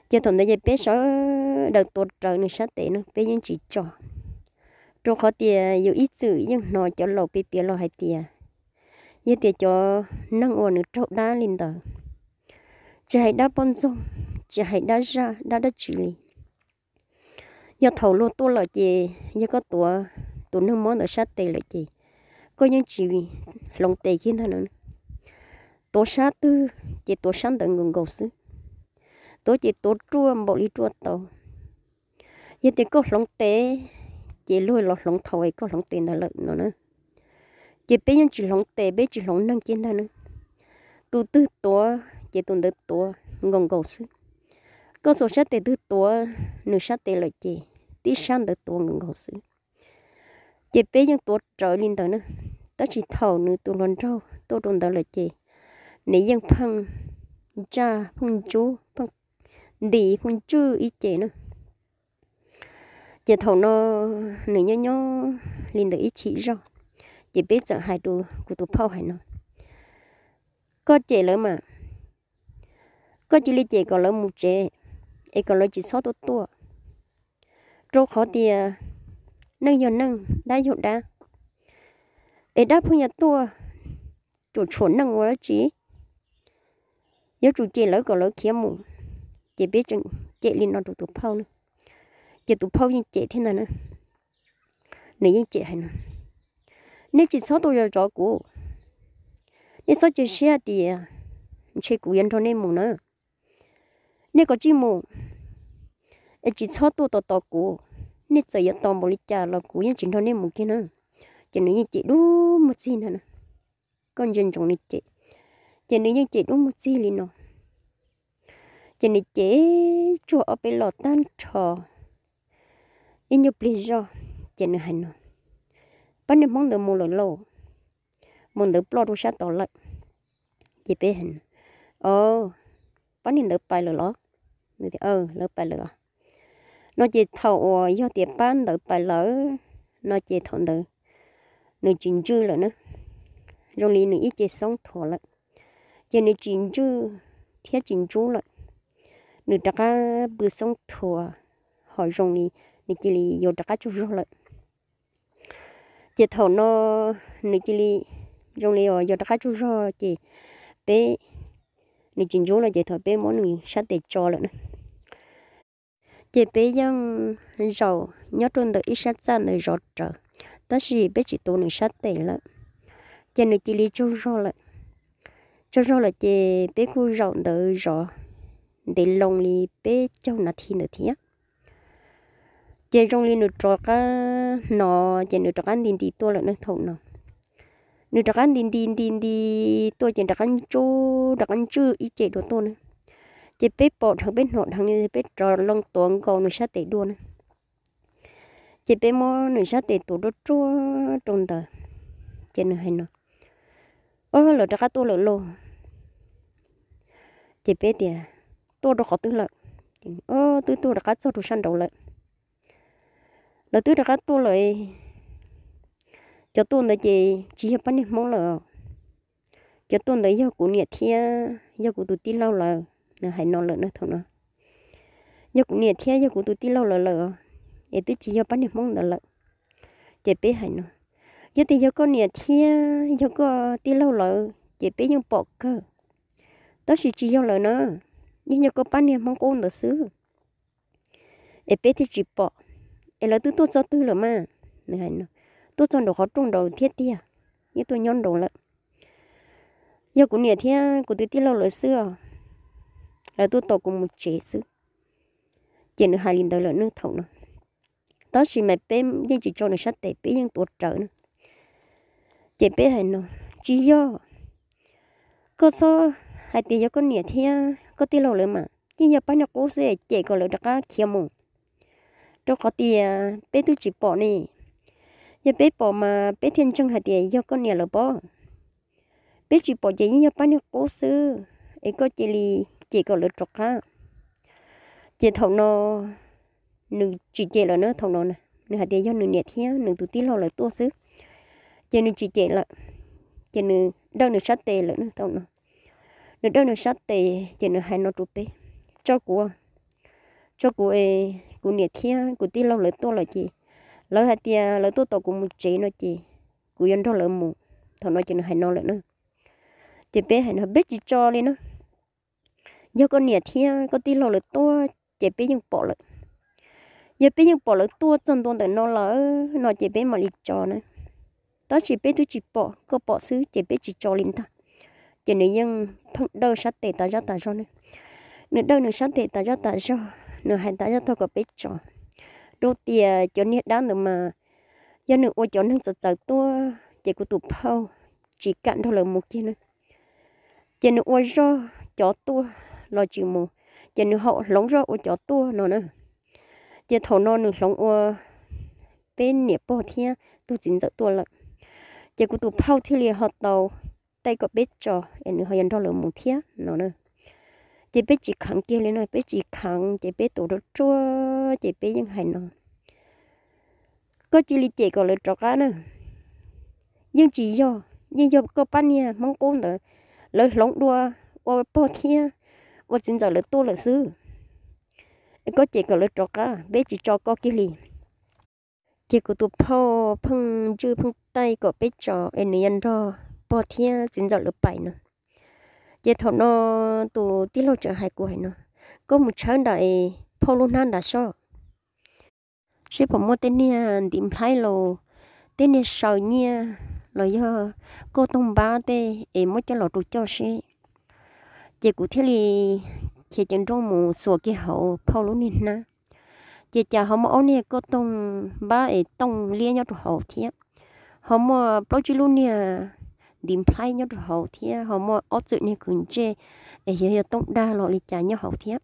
Ces thaum ntawd ces peb sawv daws tuav rawv nws sab tes no peb yeej tsis tso, rau qhov tias yus ib txwm yeej hnov cov laus piav piav los hais tias, yog tias cov neeg uas nws raug dab li ntawd, tsis hais dab poj ntxoog, tsis hais dab zaj dab dab tsi li, yog thaum luag tuaj lawm ces yog koj tuav tus neeg mob ntawd sab tes lawm ces koj yeej tsis hloov tes kiag ntag na. Tuav sab twg ces tuav sab ntawd nkaus nkaus xwb, tuav ces tuav ruaj npaum li ruaj tau. Yog tias koj hloov tes ces luag los hloov thaum es koj hloov tes ntawd lawm no na. Ces peb yeej tsis hloov tes, peb tsis hloov neeg kiag ntag na. Tus twg tuav ces tus ntawd tuav nkaus nkaus xwb. Koj xuas sab tes twg tuav nws sab tes lawm ces tib sab ntawd tuav nkaus nkaus xwb. Ces peb yeej tuav rawv li ntawd na. Tab sis thaum nws tus hluas nraug tuaj rau ntawd lawm ces nws yeej pheej ntsaj pheej ntsub, pheej ntis pheej ntswj ib ce na. Ces thaum no nws nyob nyob li ntawd ib chim zog, ces peb txawm hais rau kuv tus phauj hais no, koj cem lawv mas, koj cia li cem kom lawv mus tsev, es kom lawv tsis txhob tuaj tuaj, rau qhov tias neeg yog neeg, dab yog dab, es dab pheej yuav tuaj, tsuam tshuam neeg ua dab tsi, yuav tsum cem lawv kom lawv khiav mus. Ces peb tseem cem li no rau tus phauj na, ces tus phauj yeej cem thiab ntag na. Nws yeej cem hais no, nej tsis txhob tuaj zov zov kuv, nej txhob cia siab tias ntshe kuv yuav nrog nej mus na. Nej kav tsij mus, es tsis txhob tuaj tos tos kuv. Nej txawm yuav tos npaum li cas los kuv yeej tsis nrog nej mus kiag na. Ces nws yeej cem dub muag txig ntag na. Koj ntsia ntsoov nws cem, ces nws yeej cem dub muag txig li no. Ces nws cem tsuag ob peb los tag nrho ib nyuag pliag zog, ces nws hais no, pab niag Hmoob ntawd mus lawm lauj, mus ntawd ploj rau sab tod lawm. Ces peb hais, o, pab niag ntawd pais lawm los? Nws tias, lawv pais lawm os. No ces thaum uas yog tias pab ntawd pais lawm no ces thaum ntawd nws tsis ntswj lawm na, zoo li nws ib ce xoob thuav lawm. Ces nws tsis ntswj thiab tsis ntsub lawm, nws rov qab pw xoob thuav, ho zoo li nws cia li yuav rov qab tsaug zog lawm. Ces thaum no nws cia li zoo li uas yuav rov qab tsaug zog ces peb, nws tsis ntsub lawm ces thaum peb muab nws sab tes tso lawm na, ces peb yeej zaum nyob rau ntawm ib sab txaj ntawd zov rawv, tab sis peb tsis tuav nws sab tes lawm. Ces nws cia li tsaug zog lawm. Tsaug zog lawm ces peb kuj zaum ntawd zov ntev loo li peb caug nas this ntawd thiab. Ces zoo li nws rov qab hnov ces nws rov qab nti nti tuaj lawm na thaum no. Nws rov qab nti nti nti nti tuaj ces rov qab ntsub rov qab ntswj ib ce dua tuaj na. Ces peb pom dheev peb hnov dheev li peb rov loo tuav nkaus nws sab tes dua na. Ces peb muab nws sab tes tuav ruaj ruaj rau ntawd, ces nws hais no, o, lawv rov qab tuaj lawm lauj. Ces peb tias, tuaj rau qhov twg lawm? O, twb tuaj rov qab txog rau sab nraud lawm. Lawv twb rov qab tuaj lawm. Cov tuaj ntawd ces tsis yog pab niag Hmoob lawm. Cov tuaj ntawd yog kuv niam thiab yog kuv tus tij laug lawm. Nws hais no lawm na thaum no, yog kuv niam thiab yog kuv tus tij laug lawv lawm, es twb tsis yog pab niag Hmoob ntawd lawm. Ces peb hais no, yog tias yog koj niam thiab yog koj tij laug lawv ces peb yeej pom kawg, tab sis tsis yog lawm na, yeej yog koj pab niag Hmoob qub ntawd xwb, es peb thiaj tsis pom. Es lawv twb tuaj txog twg lawm mas? Nws hais no, tuaj txog nraum qhov rooj nraud thiab tiag, yeej tuaj nyob nraud lawm. Yog kuv niam thiab kuv tus tij laug lawv xwb os, lawv tuaj tos kuv mus tsev xwb. Ces nws hais li ntawd lawm na thaum no, tab sis mas peb yeej tsis tso nws sab tes, peb yeej tuav rawv na. Ces peb hais no, tsis yog, koj txhob hais tias yog koj niam thiab koj tij laug lawv mas yeej yog pab niag qub xwb, cem kom lawv rov qab khiav mus, rau qhov tias peb twb tsis pom ne. Yog peb pom mas peb thiaj ntseeg hais tias yog koj niam lawv pob. Peb tsis pom ces yeej yog pab niag qub xwb, es koj cia li cem kom lawv rov qab. Ces thaum no nws tsis cem lawm na thaum no, nws hais tias yog nws niam thiab nws tus tij laug lawv tuaj xwb, ces nws tsis cem lawm. Ces nws dawj nws sab tes lawm na thaum no. Nws dawj nws sab tes ces nws hais no rau peb, tso kuv, tso kuv, kuv niam thiab kuv tij laug lawv tuaj lawm ces lawv hais tias lawv tuaj tos kuv mus tsev no ces kuv yuav nrog lawv mus. Thaum no ces nws hais no lawm na. Ces peb hais no, peb tsis tso li na. Yog koj niam thiab koj tij laug lawv tuaj ces peb yeej pom lawm. Yog peb yeej pom lawv tuaj txog ntua ntawm no lawm no ces peb mam li tso na. Tab sis peb twb tsis pom, koj pom xwb ces peb tsis tso li ntag. Ces nws yeej pheej dawj sab tes tas zaj tas zog na. Nws dawj nws sab tes tas zaj tas zog, nws hais tas zaj tag kom peb tso. Rau tias cov niag dab ntawd mas yog nws ua cov neeg txawv txawv tuaj ces kuv tus phauj tsis kam nrog lawv mus kiag na. Ces nws ua zog cov tuaj los tsis mus, ces nws ho hloov zog ua cov tuaj no na. Ces thaum no nws hloov ua peb niam pog thiab tus txiv ntxawm tuaj lawm, ces kuv tus phauj thiaj li ho tau taij kom peb tso es nws ho yuav nrog lawv mus thiab no na. Ces peb tsis kheev kiag li no, peb tsis kheev ces peb tuav ruaj ruaj ces peb yeej hais no, koj cia li cem kom lawv rov qab na. Yeej tsis yog, yeej yog koj pab niag Hmoob qub ntawd, lawv hloov dua ua pog thiab ua txiv ntxawm lawv tuaj lawm xwb. Koj cem kom lawv rov qab, peb tsis tso koj kiag li. Ces kuv tus phauj pheej ntswj pheej taij kom peb tso es nws yuav nrog pog thiab txiv ntxawm lawv pais no. Ces thaum no tus tij laug txawm hais kuv hais no, koj mus tshawb nram phauj lub hnab nram soj seb puas muaj tej niag ntiv nplhaib los tej niag saw nyiaj los yog kauj toog npab tej es muab coj los rau coj seb. Ces kuv thiaj li khiav ceev nrooj mus xuas kiag hauv phauj lub niag hnab. Ces cas ho muaj ob niag kauj toog npab es tooj liab nyob rau hauv thiab, ho muaj plaub tsib lub niag ntiv nplhaib nyob rau hauv thiab, ho muaj ob txwm niag kwv ntsej es yog yog tooj dag los li cas nyob hauv thiab.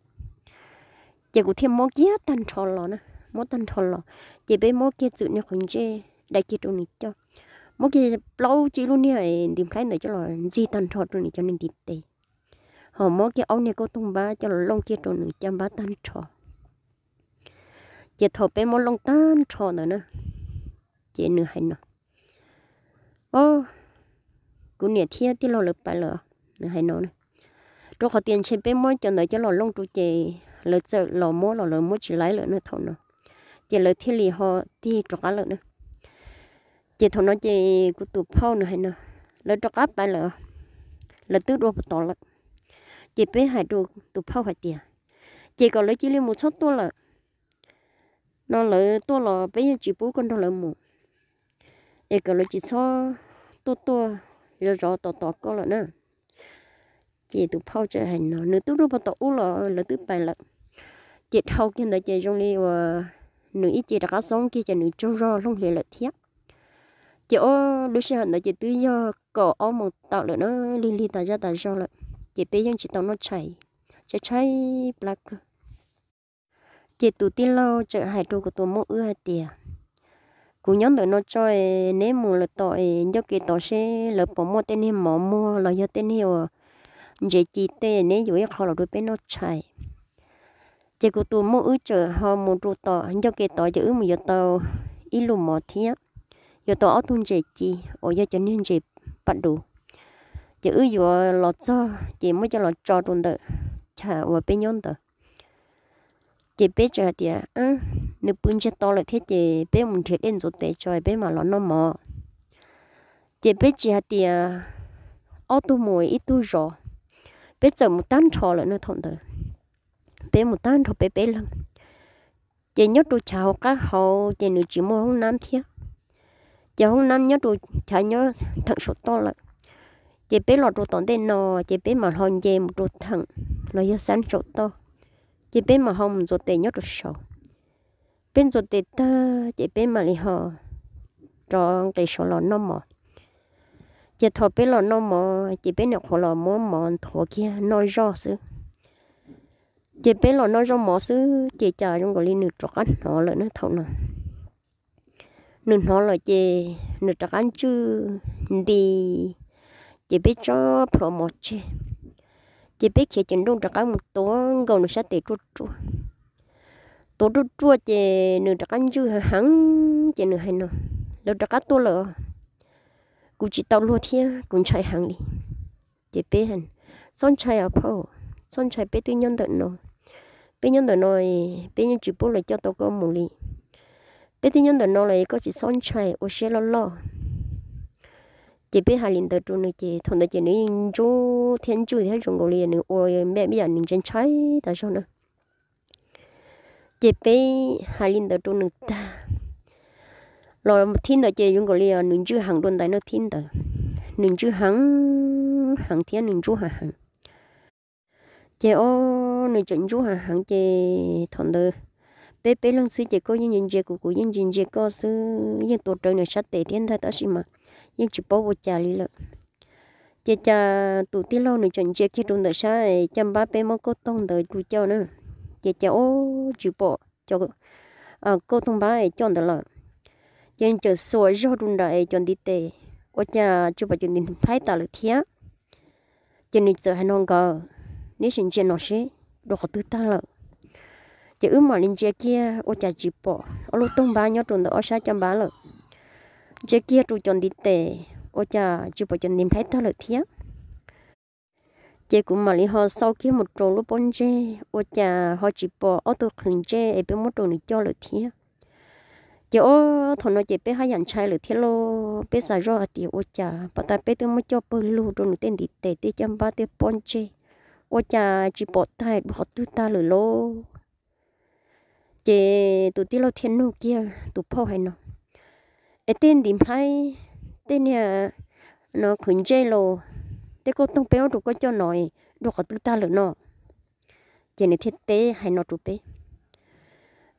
Ces kuv thiaj muab kiag tag nrho los na, muab tag nrho los, ces peb muab kiag txwm niag qhov ntsej dai kiag rau nws coj, muab kiag plaub tsib lub niag ntiv nplhaib ntawd coj los ntxig tag nrho rau nws cov niag ntiv tes, ho muab kiag ob niag kauj toog npab coj los looj kiag rau nws caj npab tag nrho. Ces thaum peb muab looj tag nrho ntawd na, ces nws hais no, o, kuv niam thiab tij laug lawv pais lawm, nws hais no na. Rau qhov tias ntshe peb muab cov ntawd coj los looj rau ces lawv txawm los muab los lawv muab tsis laib lawm na thaum no, ces lawv thiaj li ho tig rov qab lawm na. Ces thaum no ces kuv tus phauj nws hais no, lawv rov qab pais lawm, lawv twb dua puag tod lawm. Ces peb hais rau tus phauj hais tias, ces kom lawv cia li mus txhob tuaj lawm, no lawv tuaj los peb yeej tsis pub koj nrog lawv mus, es kom lawv tsis txhob tuaj tuaj zov zov tos tos koj lawm na. Ces tus phauj txawm hais no, nws twb dua puag tod ub los lawv twb pais lawm. Ces dhau kiag ntawd ces zoo li uas nws ib ce rov qab xoob kiag ces nws tsaug zog looj hlias lawm thiab. Ces ob lub sij hawm ntawd ces twb yog kaum ob moos tawm lawm na, lig lig tas zaj tas zog lawm. Ces peb yeej tsis tau noj tshais, tshaib tshaib plab kawg. Ces tus tij laug txawm hais rau kuv tus muam wb hais tias, kuv nyob ntawm no tso, neb mus lawm tom ncauj kev tod seb lawv puas muaj tej niag mov muag los yog tej niag uas ntsev ci tej, neb yuav ib qho los rau peb noj tshais. Ces kuv tus muam wb txawm ho mus rau tom ncauj kev tod ces wb mus yuav tau ib lub mov thiab yuav tau ob tug ntsev ci uas yog cov niag ntsev pas dus. Ces wb yuav los txog ces muab coj los tso rau ntawm chav uas peb nyob ntawd. Ces peb txawm hais tias, nws pw ntsiag to lawm thiab ces peb mus nrhiav dej ntxuav tes tso peb mam los noj mov. Ces peb tsis hais tias ob tug mus ib tug zov, peb txawm mus tag nrho lawm na thaum ntawd. Peb mus tag nrho peb peb leeg. Ces nyob rau chav hauv qab hauv ces nws tsis muaj hoob nab thiab. Ces hoob nab nyob rau chav nyob theem saum toj lawm. Ces peb los rau tom ntej no, ces peb mam ho nce mus rau theem los yog xab saum toj, ces peb mam ho mus ntxuav tes nyob rau saud. Peb ntxuav tes tag ces peb mam li ho rov nqis saud los noj mov. Ces thaum peb los noj mov ces peb nyuam qhuav los muab mov nthuav kiag noj zoj xwb. Ces peb los noj zoj mov xwb ces cas zoo nkaus li nws rov qab hnov lawm na thaum no. Nws hnov lawm ces nws rov qab ntswj nti, ces peb tsob plhuav mov tseg. Ces peb khiav ceev nrooj rov qab mus tuav nkaus nws sab tes ruaj ruaj. Tuav ruaj ruaj ces nws rov qab ntswj heev heev ces nws hais no, lawv rov qab tuaj lawm, kuv tsis tau luag thiab kuv ntshai heev li. Ces peb, txhob ntshai os phauj, txhob ntshai, peb twb nyob ntawm no. Peb nyob ntawm no, peb yeej tsis pub lawv coj tau koj mus li. Peb twb nyob ntawm no los koj tsis txhob ntshai, ua siab loj loj. Ces peb hais li ntawd rau nws ces thaum ntawd ces nws yeej ntsuj thiab ntswj thiab zoo nkaus li nws ua me me yam nws ntshai ntshai tas zog na. Ces peb hais li ntawd rau nws tag los thib ntawd ces zoo nkaus li nws ntswj heev dua ntais na thib ntawd. Nws ntswj heev heev thiab nws ntsuj heev heev. Ces o, nws tseem ntsuj heev heev ces thaum ntawd peb peb leeg xwb ces koj yeej ntsia ntsia kuv, kuv yeej ntsia ntsia koj xwb, yeej tuav rawv nws sab tes thiab ntag tab sis mas yeej tsis paub ua cas li lawm. Ces cas tus tij laug nws tseem ntsia kiag rau ntawm sab caj npab peb muab kauj toog ntawd rau coj na, ces cas ub tsis pom cov kauj toog npab coj ntawd lawm. Ces nws txawm xuas zog rau nram es cov ntiv tes, ua cas tsis pom cov ntiv nplhaib tas lawm thiab. Ces nws txawm hais no nkawd, neb sim ntsia no seb dua qhov twg tag lawm. Ces wb mam li ntsia kiag ua cas tsis pom ob lub toog npab nyob rau ntawm ob sab caj npab lawm. Ntsia kiag rau cov ntiv tes, ua cas tsis pom cov ntiv nplhaib tag lawm thiab. Ces kuv mam li ho xauj kiag mus rau lub pob ntseg, ua cas ho tsis pom ob tug qhwv ntsej es peb muab rau nws coj lawm thiab. Ces ob thaum no ces peb haj yam ntshai lawm thiab lauj, peb xav zoj hais tias ua cas pas tas peb twb muab coj pawg lug rau nws tej ntiv tes tej caj npab tej pob ntseg, ua cas tsis pom tag dua qhov twg tag lawm lauj. Ces tus tij laug thiaj nug kiag tus phauj hais no, es tej ntiv nplhaib, tej niag no qhwv ntsej los, tej kauj toog peb muab rau koj coj no dua qhov twg tag lawm no? Ces nws thiaj teb hais no rau peb,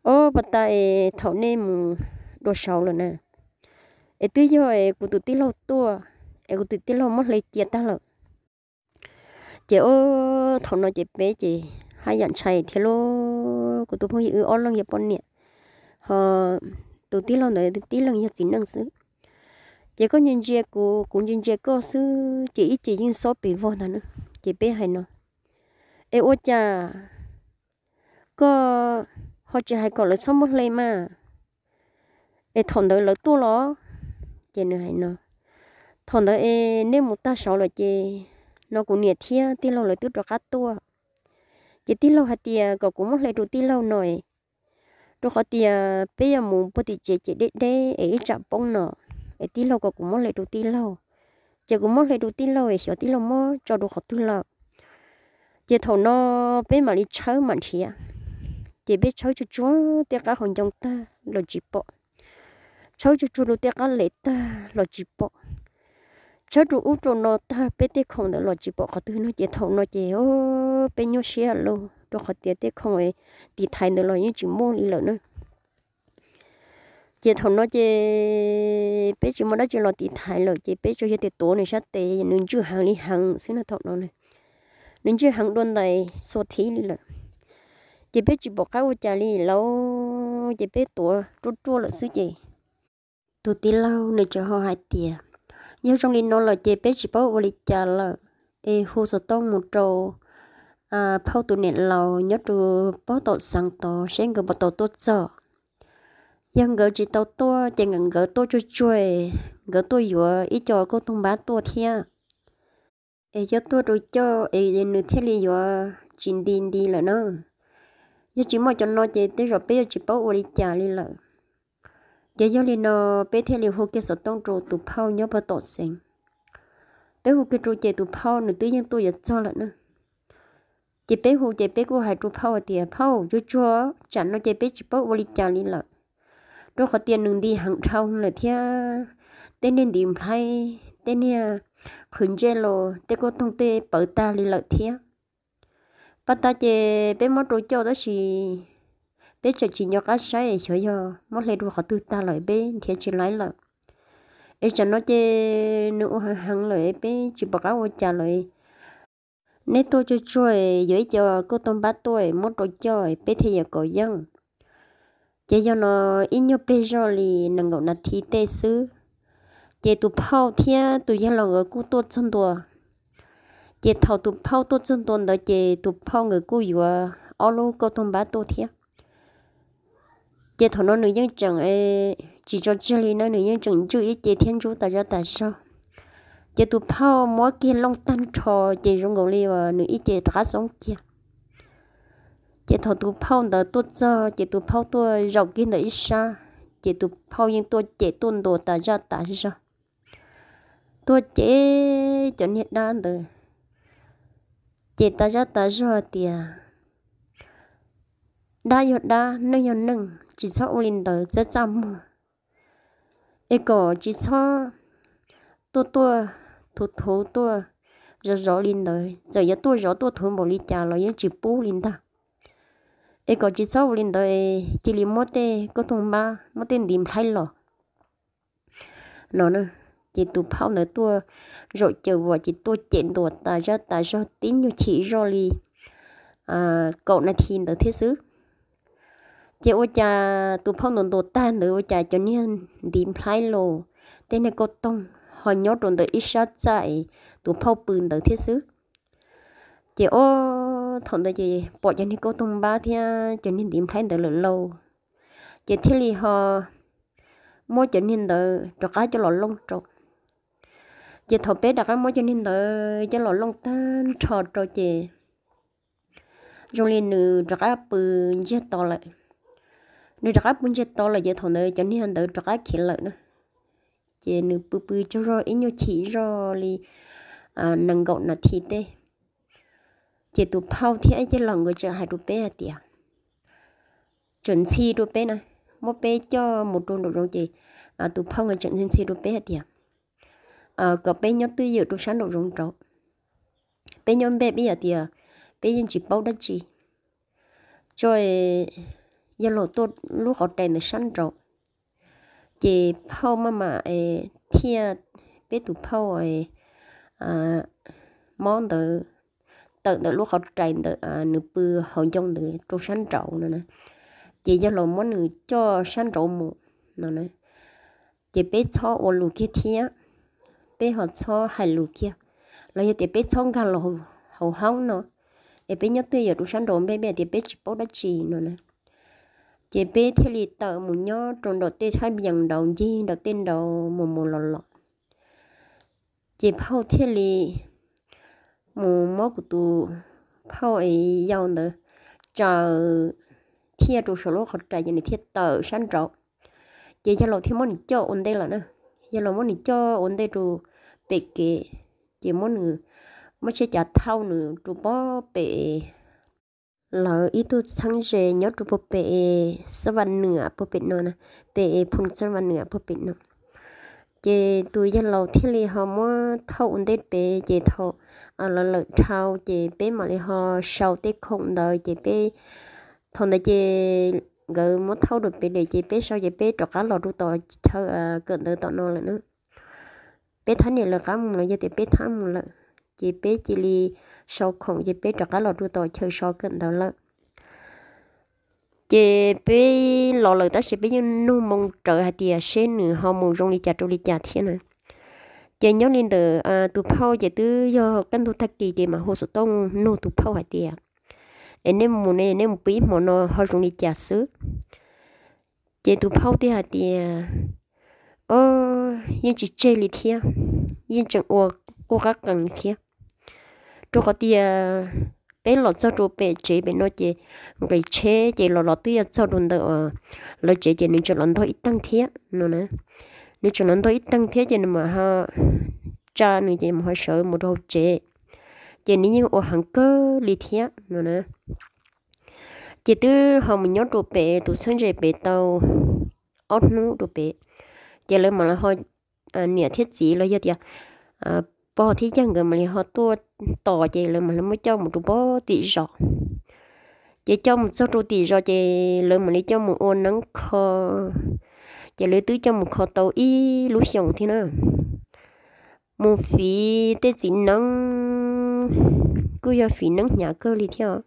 ob pas tas es thaum nej mus dua saud lawm na, es twb yog es kuv tus tij laug tuaj, es kuv tus tij laug muab hle cia tag lawm. Ces ob thaum no ces peb ces haj yam ntshai thiab lauj, kuv tus phooj ywg wb ob leeg yog poj niam, ho tus tij laug ntawd tib leeg yog txiv neej xwb. Ces koj ntsia ntsia kuv, kuv ntsia ntsia koj xwb ces ib ce yeej xob pes vog ntag na. Ces peb hais no, es ua cas koj ho tsis hais kom lawv txhob muab hle mas, es thaum ntawd lawv tuaj los? Ces nws hais no, thaum ntawd es nej mus tag saud lawm ces no kuv niam thiab tij laug lawv twb rov qab tuaj. Ces tij laug hais tias kom kuv muab hle rau tij laug no, rau qhov tias peb yuav mus puag tim tsev ces deb deb es ib tsam poob no, es tij laug kom kuv muab hle rau tij laug. Ces kuv muab hle rau tij laug es xyov tij laug muab tso rau qhov twg lawm. Ces thaum no peb mam li tshawb mam nrhiav, ces peb tshawb tsuag tsuag tej qab hauv ncoo tag los tsis pom, tshawb tsuag tsuag rau tej qab lev tag los tsis pom, tshawb rau ub rau no tag peb tej khoom ntawd los tsis pom qhov twg no. Ces thaum no ces peb nyuaj siab lauj, rau qhov tias tej khoom tiv thaiv ntawd los yeej tsis muaj li lawm na. Ces thaum no ces peb tsis muaj dab tsi los tiv thaiv lawm ces peb tsuas yog tias tuav nws sab tes, nws ntswj heev li heev xwb no thaum no. Nws ntswj heev dua ntais txhua thib li lawm. Ces peb tsis pom qab ua cas li lauj, ces peb tuav ruaj ruaj lawm xwb ces tus tij laug nws tseem ho hais tias, yog zoo li no lawm ces peb tsis paub ua li cas lawm, es hu xov tooj mus rau phauj tus niam laus nyob rau pob tom xeev tod seb nkawd puas tau tuaj txog. Yog nkawd tsis tau tuaj ces nkawd tuaj tsuag tsuag, nkawd tuaj yuav ib co kauj toog npab tuaj thiab, es yog tuaj rau coj es nws thiaj li yuav tsis nti nti lawm na. Yog tsis muaj cov no ces tej zaum peb yuav tsis paub ua li cas li lawm. Ces yog li no peb thiaj li hu kiag xov tooj rau tus phauj nyob pob tom xeev. Peb hu kiag rau ces tus phauj nws twb yeej tuaj yuav txog lawm na. Ces peb hu ces peb kuj hais rau phauj hais tias phauj, tsuag tsuag, tsam no ces peb tsis paub ua li cas li lawm, rau qhov tias nws nti heev dhau lawm thiab, tej niag ntiv nplhaib, tej niag qhwv ntsej los, tej kauj toog tej pawv tag li lawm thiab. Pas tas ces peb muab rau coj tab sis peb tseem tsis nco qab saib xyov yog muab hle rau qhov twg tag lawm, peb nrhiav tsis laib lawm. Es tsam no ces nws ua heev heev lawm, peb tsis pom qab ua cas lawm. Neb tuaj tsuag tsuag, yuav ib co kauj toog npab tuaj muab rau coj peb thiaj yuav kov yeej. Ces yog no ib nyuag pliag zoj li nees nkaum nas this tej xwb, ces tus phauj thiab tus yawg laus nkawd kuj tuaj txog ntua. Ces thaum tus phauj tuaj txog ntua ntawd ces tus phauj nkawd kuj yuav ob lub kauj toog npab tuaj thiab. Ces thaum no nws yeej tseem tsis tso tseg li na, nws yeej tseem ntswj ib ce thiab ntsub tas zaj tas zog. Ces tus phauj muab kiag looj tag nrho, ces zoo nkaus li uas nws ib ce rov qab xoob kiag. Ces thaum tus phauj ntawd tuaj txog ces tus phauj tuaj zaum kiag ntawm ib sab, ces tus phauj yeej tuaj cem tuaj ntuas tas zaj tas zog, tuaj cem cov niag dab ntawd, cem tas zaj tas zog tias dab yog dab, neeg yog neeg, tsis txhob ua li ntawd txaj txaj muag. Es kom tsis txhob tuaj tuaj thuv thuv tuaj zov zov li ntawd, txawm yuav tuaj zov tuaj thuv npaum li cas los yeej tsis pub li ntag. Es kom tsis txhob ua li ntawd, cia li muab tej kauj toog npab, muab tej ntiv nplhaib los no na. Ces tus phauj ntawd tuaj zaum caws vos ces tuaj cem ntuas tas zaj tas zog tib nyuag chim zoj li kaum nas this ntawd thiab xwb. Ces ua cas tus phauj ntuas ntuas tag ntawd ua cas cov niag ntiv nplhaib los tej niag kauj toog ho nyob rau ntawm ib sab txaj tus phauj pw ntawd thiab xwb. Ces ob thaum ntawd ces pom cov niag kauj toog npab thiab cov niag ntiv nplhaib ntawd lawm lauj, ces thiaj li ho muab cov niag ntawd rov qab coj los looj rau. Ces thaum peb rov qab muab cov niag ntawd coj los looj tag nrho rau ces zoo li nws rov qab pw ntsiag to lawm. Nws rov qab pw ntsiag to lawm ces thaum ntawd cov niag ntawd rov qab khiav lawm na. Ces nws pw pw tsaug zog ib nyuag chim zoj li nees nkaum nas this tej. Ces tus phauj thiab ib ceg laus nkawd tseem hais rau peb hais tias, tseem ntxhi rau peb na, muab peb coj mus rau nraum zoov ces tus phauj nkawd tseem ntxhi ntxhi rau peb hais tias kom peb nyob twj ywm rau sab nraum zoov rau. Peb nyob npej peb hais tias peb yeej tsis paub dab tsi. Tso, yawg laus tuaj lub qhov rais ntawm sab nraud, ces phauj maj mam thiaj, peb tus phauj mob ntawd tawm ntawm lub qhov rais ntawm nws pw hauv ncoo ntawd rau sab nraud no na. Ces yawg laus muab nws coj sab nraud mus no na. Ces peb txhob ua lus kiag thiab, peb ho txhob hais lus kiag, los yog tias peb txhob nkag los hauv hoob no, es peb nyob twj ywm rau sab nraud npej, peb hais tias peb tsis paub dab tsi no na. Ces peb thiaj li tawm mus nyob rau nraum tej thaj yees nraud ncig nraum tej nraud mus mus los los. Ces phauj thiaj li mus muab kuv tus phauj es yau ntawd tsaws thiaj rau saum lub qhov rais ces nws thiaj tawm sab nraud. Ces yawg laus thiaj muab nws coj ua ntej lawm na. Yawg laus muab nws coj ua ntej rau pem kev, ces muab nws, muab tsheb cav thauj nws rau pob pem lawv ib tug txheeb ze nyob rau puag pem Xab Vam Nwam puag pem no, pem phu Xab Vam Nwam puag pem no. Ces tus yawg laus thiaj li ho muab thauj ua ntej pem, ces thaum lawv lawm dhau ces peb mam li ho sau tej khoom ntawd ces peb, thaum ntawd ces nkawd muab thauj rau pem lawm ces peb sau ces peb rov qab los rau tom chaw kawm ntawv tom no lawm na. Peb thab niam lawv qab mus los yog tias peb thab mus lawm, ces peb cia li sau khoom ces peb rov qab los rau tom chaw so kawm ntawv lawm. Ces peb los lawm tab sis peb yeej nug moo rawv hais tias seb nws ho mus zoo li cas rau li cas thiab na. Ces nyob li ntawd tus phauj ces twb yog kaj ntug tag kis ces mam hu xov tooj nug tus phauj hais tias, es nej mus ne, nej mus pw ib hmo no ho zoo li cas xwb? Ces tus phauj thiaj hais tias, o, yeej tsis tseg li thiab, yeej tseem ua quj qab qees li thiab. Rau qhov tias peb los txog rau pem tsev pem no ces nqis tsheb ces los los twb yuav txog rau ntawm lawv tsev ces nws tseem los ntog ib teeg thiab no na. Nws tseem los ntog ib teeg thiab ces nws mam ho tsa nws ces mam ho sawv mus rau hauv tsev. Ces nws yeej ua heev kawg li thiab no na. Ces twb ho mus nyob rau pem tus txheeb ze pem tau ob hnub rau pem, ces lawv mam li ho, niam thiab txiv los yog tias pog thiab yawg nkawd mam li ho tuaj tos ces lawv mam li muab coj mus rau pem tim zos. Ces coj mus txog rau tim zos ces lawv mam li coj mus ua neeb kho. Ces lawv twb coj mus kho tau ib lub xyoos thiab na. Mus fiv tej txiv neeb, kuj yog fiv neeb hnyav kawg li thiab,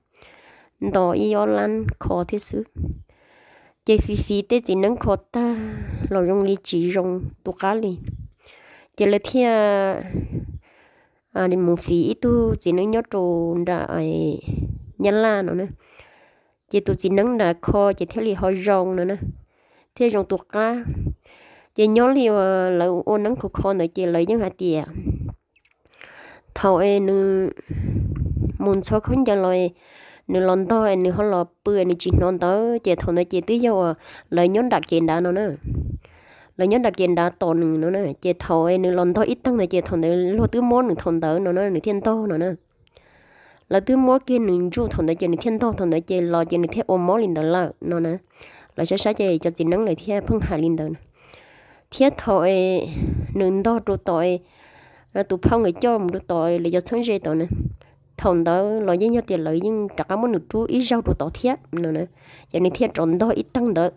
nto ib ob lab kho thiab xwb. Ces fiv fiv tej txiv neeb kho tag los zoo li tsis zoo tus qab li. Ces lawv thiaj mus fiv ib tug txiv neeb nyob rau nram Nyab Laj no na. Ces tus txiv neeb nram kho ces thiaj li ho zoo no na, thiaj zoo tus qab. Ces nyob li uas lawv ua neeb kho kho ntawd ces lawv yeej hais tias thaum es nws mus ntxhov khaub ncaws los, nws los ntog es nws ho los pw nws tsis hnov ntawd ces thaum ntawd ces twb yog uas lawv nyob nram kev nrad no na. Lawv nyob nram kev nrad tos nws no na, ces thaum es nws los ntog ib teeg ntawd ces thaum ntawd luag twb muab nws thaum ntawd no na nws thiaj ntog no na. Lawv twb muab kiag nws ntsuj thaum ntawd ces nws thiaj ntog thaum ntawd ces los ces nws thiaj ua mob li ntawd lawm no na. Lawv saib saib ces cov txiv neeb lawv thiaj pheej hais li ntawd na. Thiab thaum es nws ntog rau tom, tus phauj nkawd coj mus rau tom lawv cov txheeb ze tod na, thaum ntawd los yeej yog tias lawv yeej rov qab muab nws rub ib zaug rau tod thiab no na, ces nws thiaj rov ntog ib teeg ntawd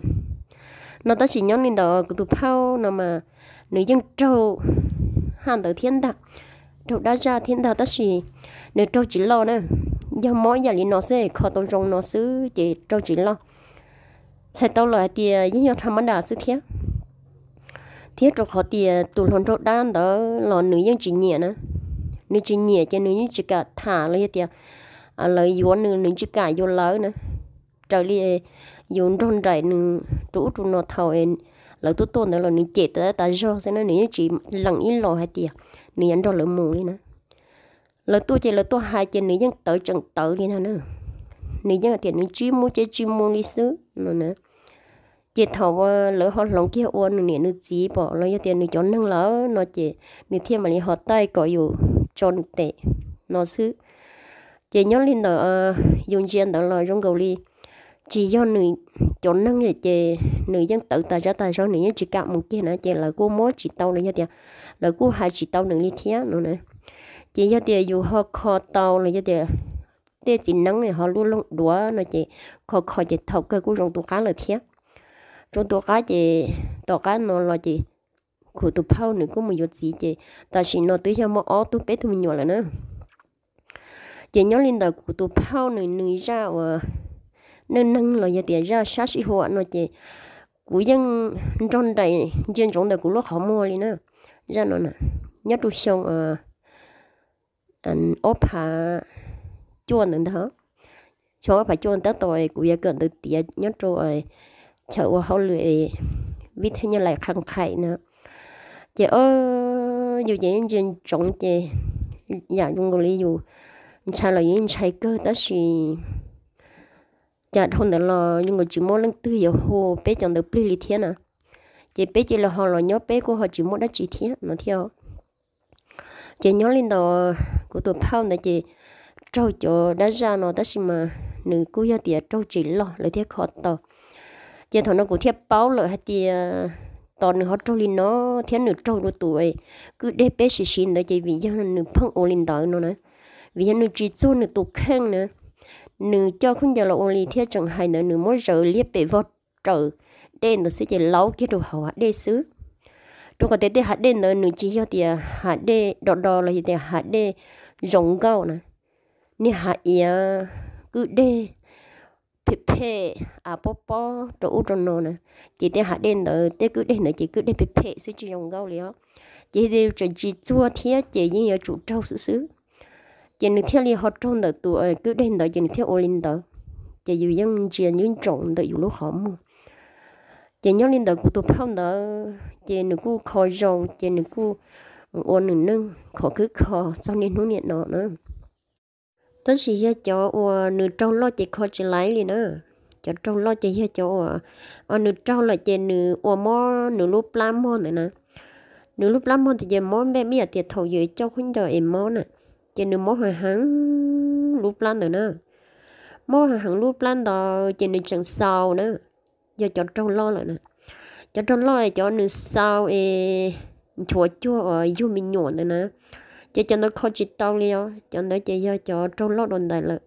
no. Tab sis nyob li ntawd kuv tus phauj no mas nws yeej raug haj ntawd thiab ntag, raug dab zaj thiab ntag, tab sis nws raug tsis loj na. Yog mob yam li no xwb, kho tau zoo no xwb ces raug tsis loj. Txhais tau lawm hais tias yeej yog tham mab dam xwb thiab, thiab rau qhov tias tus hluas nraug dab ntawd los nws yeej tsis nyiam na. Nws tsis nyiam ces nws yeej tsis kam tham los yog tias lawv yuav nws, nws tsis kam yuav lawv na. Raws li yus nrog nraim nws rau ub rau no thaum lawv tuaj tuaj ntawd los nws cem tas tas zog xwb na, nws yeej tsis lees ib los hais tias nws yuav nrog lawv mus li na. Lawv tuaj ces lawv tuaj hais ces nws yeej tawv tseem tawv li ntag na. Nws yeej tias nws tsis mus ces tsis mus li xwb no na. Ces thaum uas lawv ho hloov kiag ua nws niam nws txiv pom los yog tias nws cov neeg lawm no ces nws thiaj mam li ho taij kom yus tso nws tes no xwb. Ces nyob li ntawd yus ntsia ntawd los zoo nkaus li tsis yog nws cov neeg li ces nws yeej tawv tas zab tas zog, nws yeej tsis kam mus kiag na, ces lawv kuj muab tsis tau los yog tias lawv kuj hais tsis tau nws li thiab no na. Ces yog tias yus ho kho tau los yog tias tej txiv neeb ho luaj looj duav no ces kho kho ces thaum kawg kuj zoo tus qab lawm thiab. Zoo tus qab ces tom qab no los ces kuv tus phauj nws kuj mus yuav txiv ces tam sim no twb yog muaj ob tug peb tug me nyuam lawm na. Ces nyob li ntawd kuv tus phauj nws, nws zaj uas neej neeg los yog tias zaj sab sij huam no ces kuv yeej nrog nraim ntsia ntsoov ntawm kuv lub qhov muag li na. Zaj no na, nyob rau xyoo ob phav cuaj ntawd ntag. Xyoo ob phav cuaj tab tom kuv yuav kawm ntawv tiav nyob rau chaw ua hauj lwm vib thaj nyaj lais qhee qhaim na. Ces yus ces yeej ntsia ntsoov ces yam zoo nkaus li yus ntshai los yus yeej ntshai kawg tab sis cas dhau ntawd los zoo nkaus tsis muaj leej twg yuav hu peb cov ntawd plig li thiab na. Ces peb cia li ho los nyob peb kuj ho tsis muaj dab tsi thiab no thiab. Ces nyob li ntawd kuv tus phauj ntawd ces raug cov dab zaj no tab sis mas nws kuj yog tias raug tsis loj lawv thiaj kho tau. Ces thaum no kuv thiaj paub lawm hais tias tos nws ho raug li no thiab nws raug dua tus kwj deg peb siv siv ntawd ces vim yog nws pheej ua li ntawd no na. Vim yog nws tsis txuag nws tus kheej na, nws coj khaub ncaws los ua li thiab tseem hais ntawd nws muab zaws liab pem vog raws dej ntawd xwb ces laub kiag rau hauv hav dej xwb. Rau qhov tias tej hav dej ntawd nws tsis yog tias hav dej do do los yog tias hav dej zoo nkauj na, niag hav iav kwj deg phem phem av pob pob rau ub rau no na. Ces tej hav dej ntawd tej kwj deg ntawd ces kwj deg phem phem xwb tsis zoo nkauj li os. Ces tseem tsis txuag thiab ces yeej yuav tsum raug xwb xwb. Ces nws thiaj li ho raug ntawm tus kwj deg ntawd ces nws thiaj ua li ntawd. Ces yus yeej ntsia ntsoov ntawm yus lub qhov muag. Ces nyob li ntawd kuv tus phauj ntawd ces nws kuj kho zoo ces nws kuj ua nws neej khov khwb kho txog niaj hnub niam no na. Tab sis yog cov uas nws raug loj ces kho tsis laiv li na. Cov raug loj ces yog cov uas nws raug lawm ces nws ua mob nws lub plab mog ntawd na. Nws lub plab mog ntawd ces mob npej me yam tias thaum yus coj khaub ncaws es mob na, ces nws mob heev heev lub plab ntawd na. Mob heev heev lub plab ntawd ces nws tseem xaus na. Yog cov raug loj lawm na. Cov raug loj es cov nws xaus es nchuav cuag uas yug me nyuam ntawd na, ces cov ntawd kho tsis tau li os. Cov ntawd ces yog cov raug loj dua ntais lawm,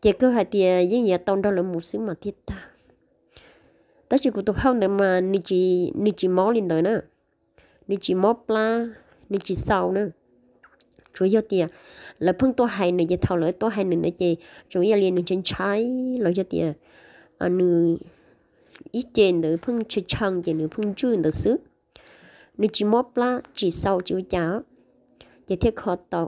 ces kawg hais tias yeej yuav tau nrog lawv mus xwb mas thiaj tag. Tab sis kuv tus phauj ntawd mas nws tsis mob li ntawd na, nws tsis mob plab, nws tsis xaus na. Tsuas yog tias lawv pheej tuaj hais nws ces thaum lawv tuaj hais nws ntawd ces tsuas yog li nws ntshai ntshai los yog tias nws ib ce ntawd pheej tshee tshee ces nws pheej ntswj ntawd xwb. Nws tsis mob plab tsis xaus tsis ua cas, ces thiaj kho tau.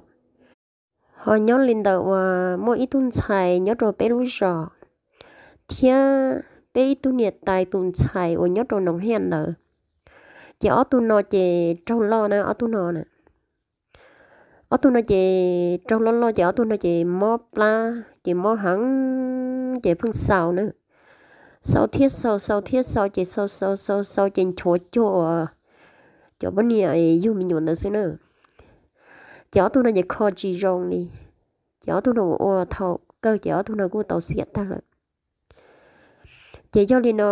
Ho nyob li ntawd uas muaj ib tug ntxhais nyob rau peb lub zos thiab peb ib tug niam tais tus ntxhais uas nyob rau noov hiaj ntawd, ces ob tug no ces raug loj na, ob tug no na. Ob tug no ces raug loj loj ces ob tug no ces mob plab ces mob heev ces pheej xaus na. Xaus thiab xaus, xaus thiab xaus ces xaus xaus xaus xaus ces nchuav cuag uas cov poj niam yug me nyuam ntawd xwb na. Ces ob tug no ces kho tsis zoo li, ces ob tug no ua thaum kawg ces ob tug no kuj tau xiam tag lawm. Ces yog li no,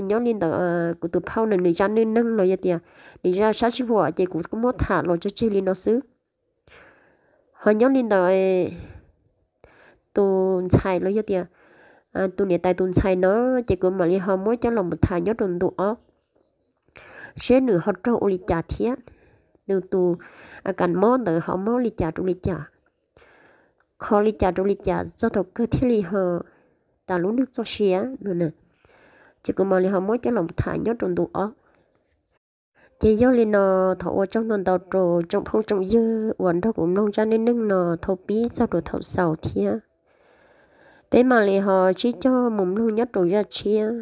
nyob li ntawd kuv tus phauj no nws zaj neej neeg los yog tias nws zaj sab sij huam ces kuv kuj muab tham los tseg tseg li no xwb. Ho nyob li ntawd tus ntxhais los yog tias tus niam tais tus ntxhais no ces kuv mam li ho muab coj los mus tham nyob rau ntu ob seb nws ho raug ua li cas thiab. nws tus a kas mob ntawd ho mob li cas rau li cas, kho li cas rau li cas txog thaum kawg thiaj li ho tas lub neej txoj sia no na. Ces kuv mam li ho muab coj los tham nyob rau ntu ob. Ces yog li no, thov ua tsaug ntau ntau rau tsoom phooj tsoom ywg uas nrog kuv mloog zaj neej neeg no thaum pib txog rau thaum xaus thiab. Peb mam li ho sib cog mus mloog nyob rau zaj tshiab.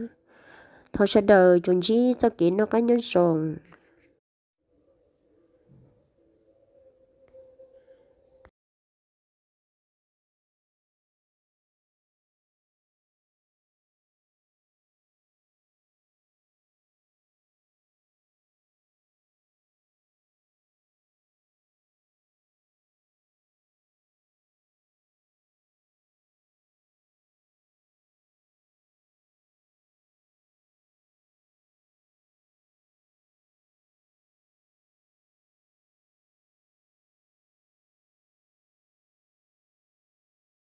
Thov sawv daws tsuas ntsib txoj kev noj qab nyob zoo.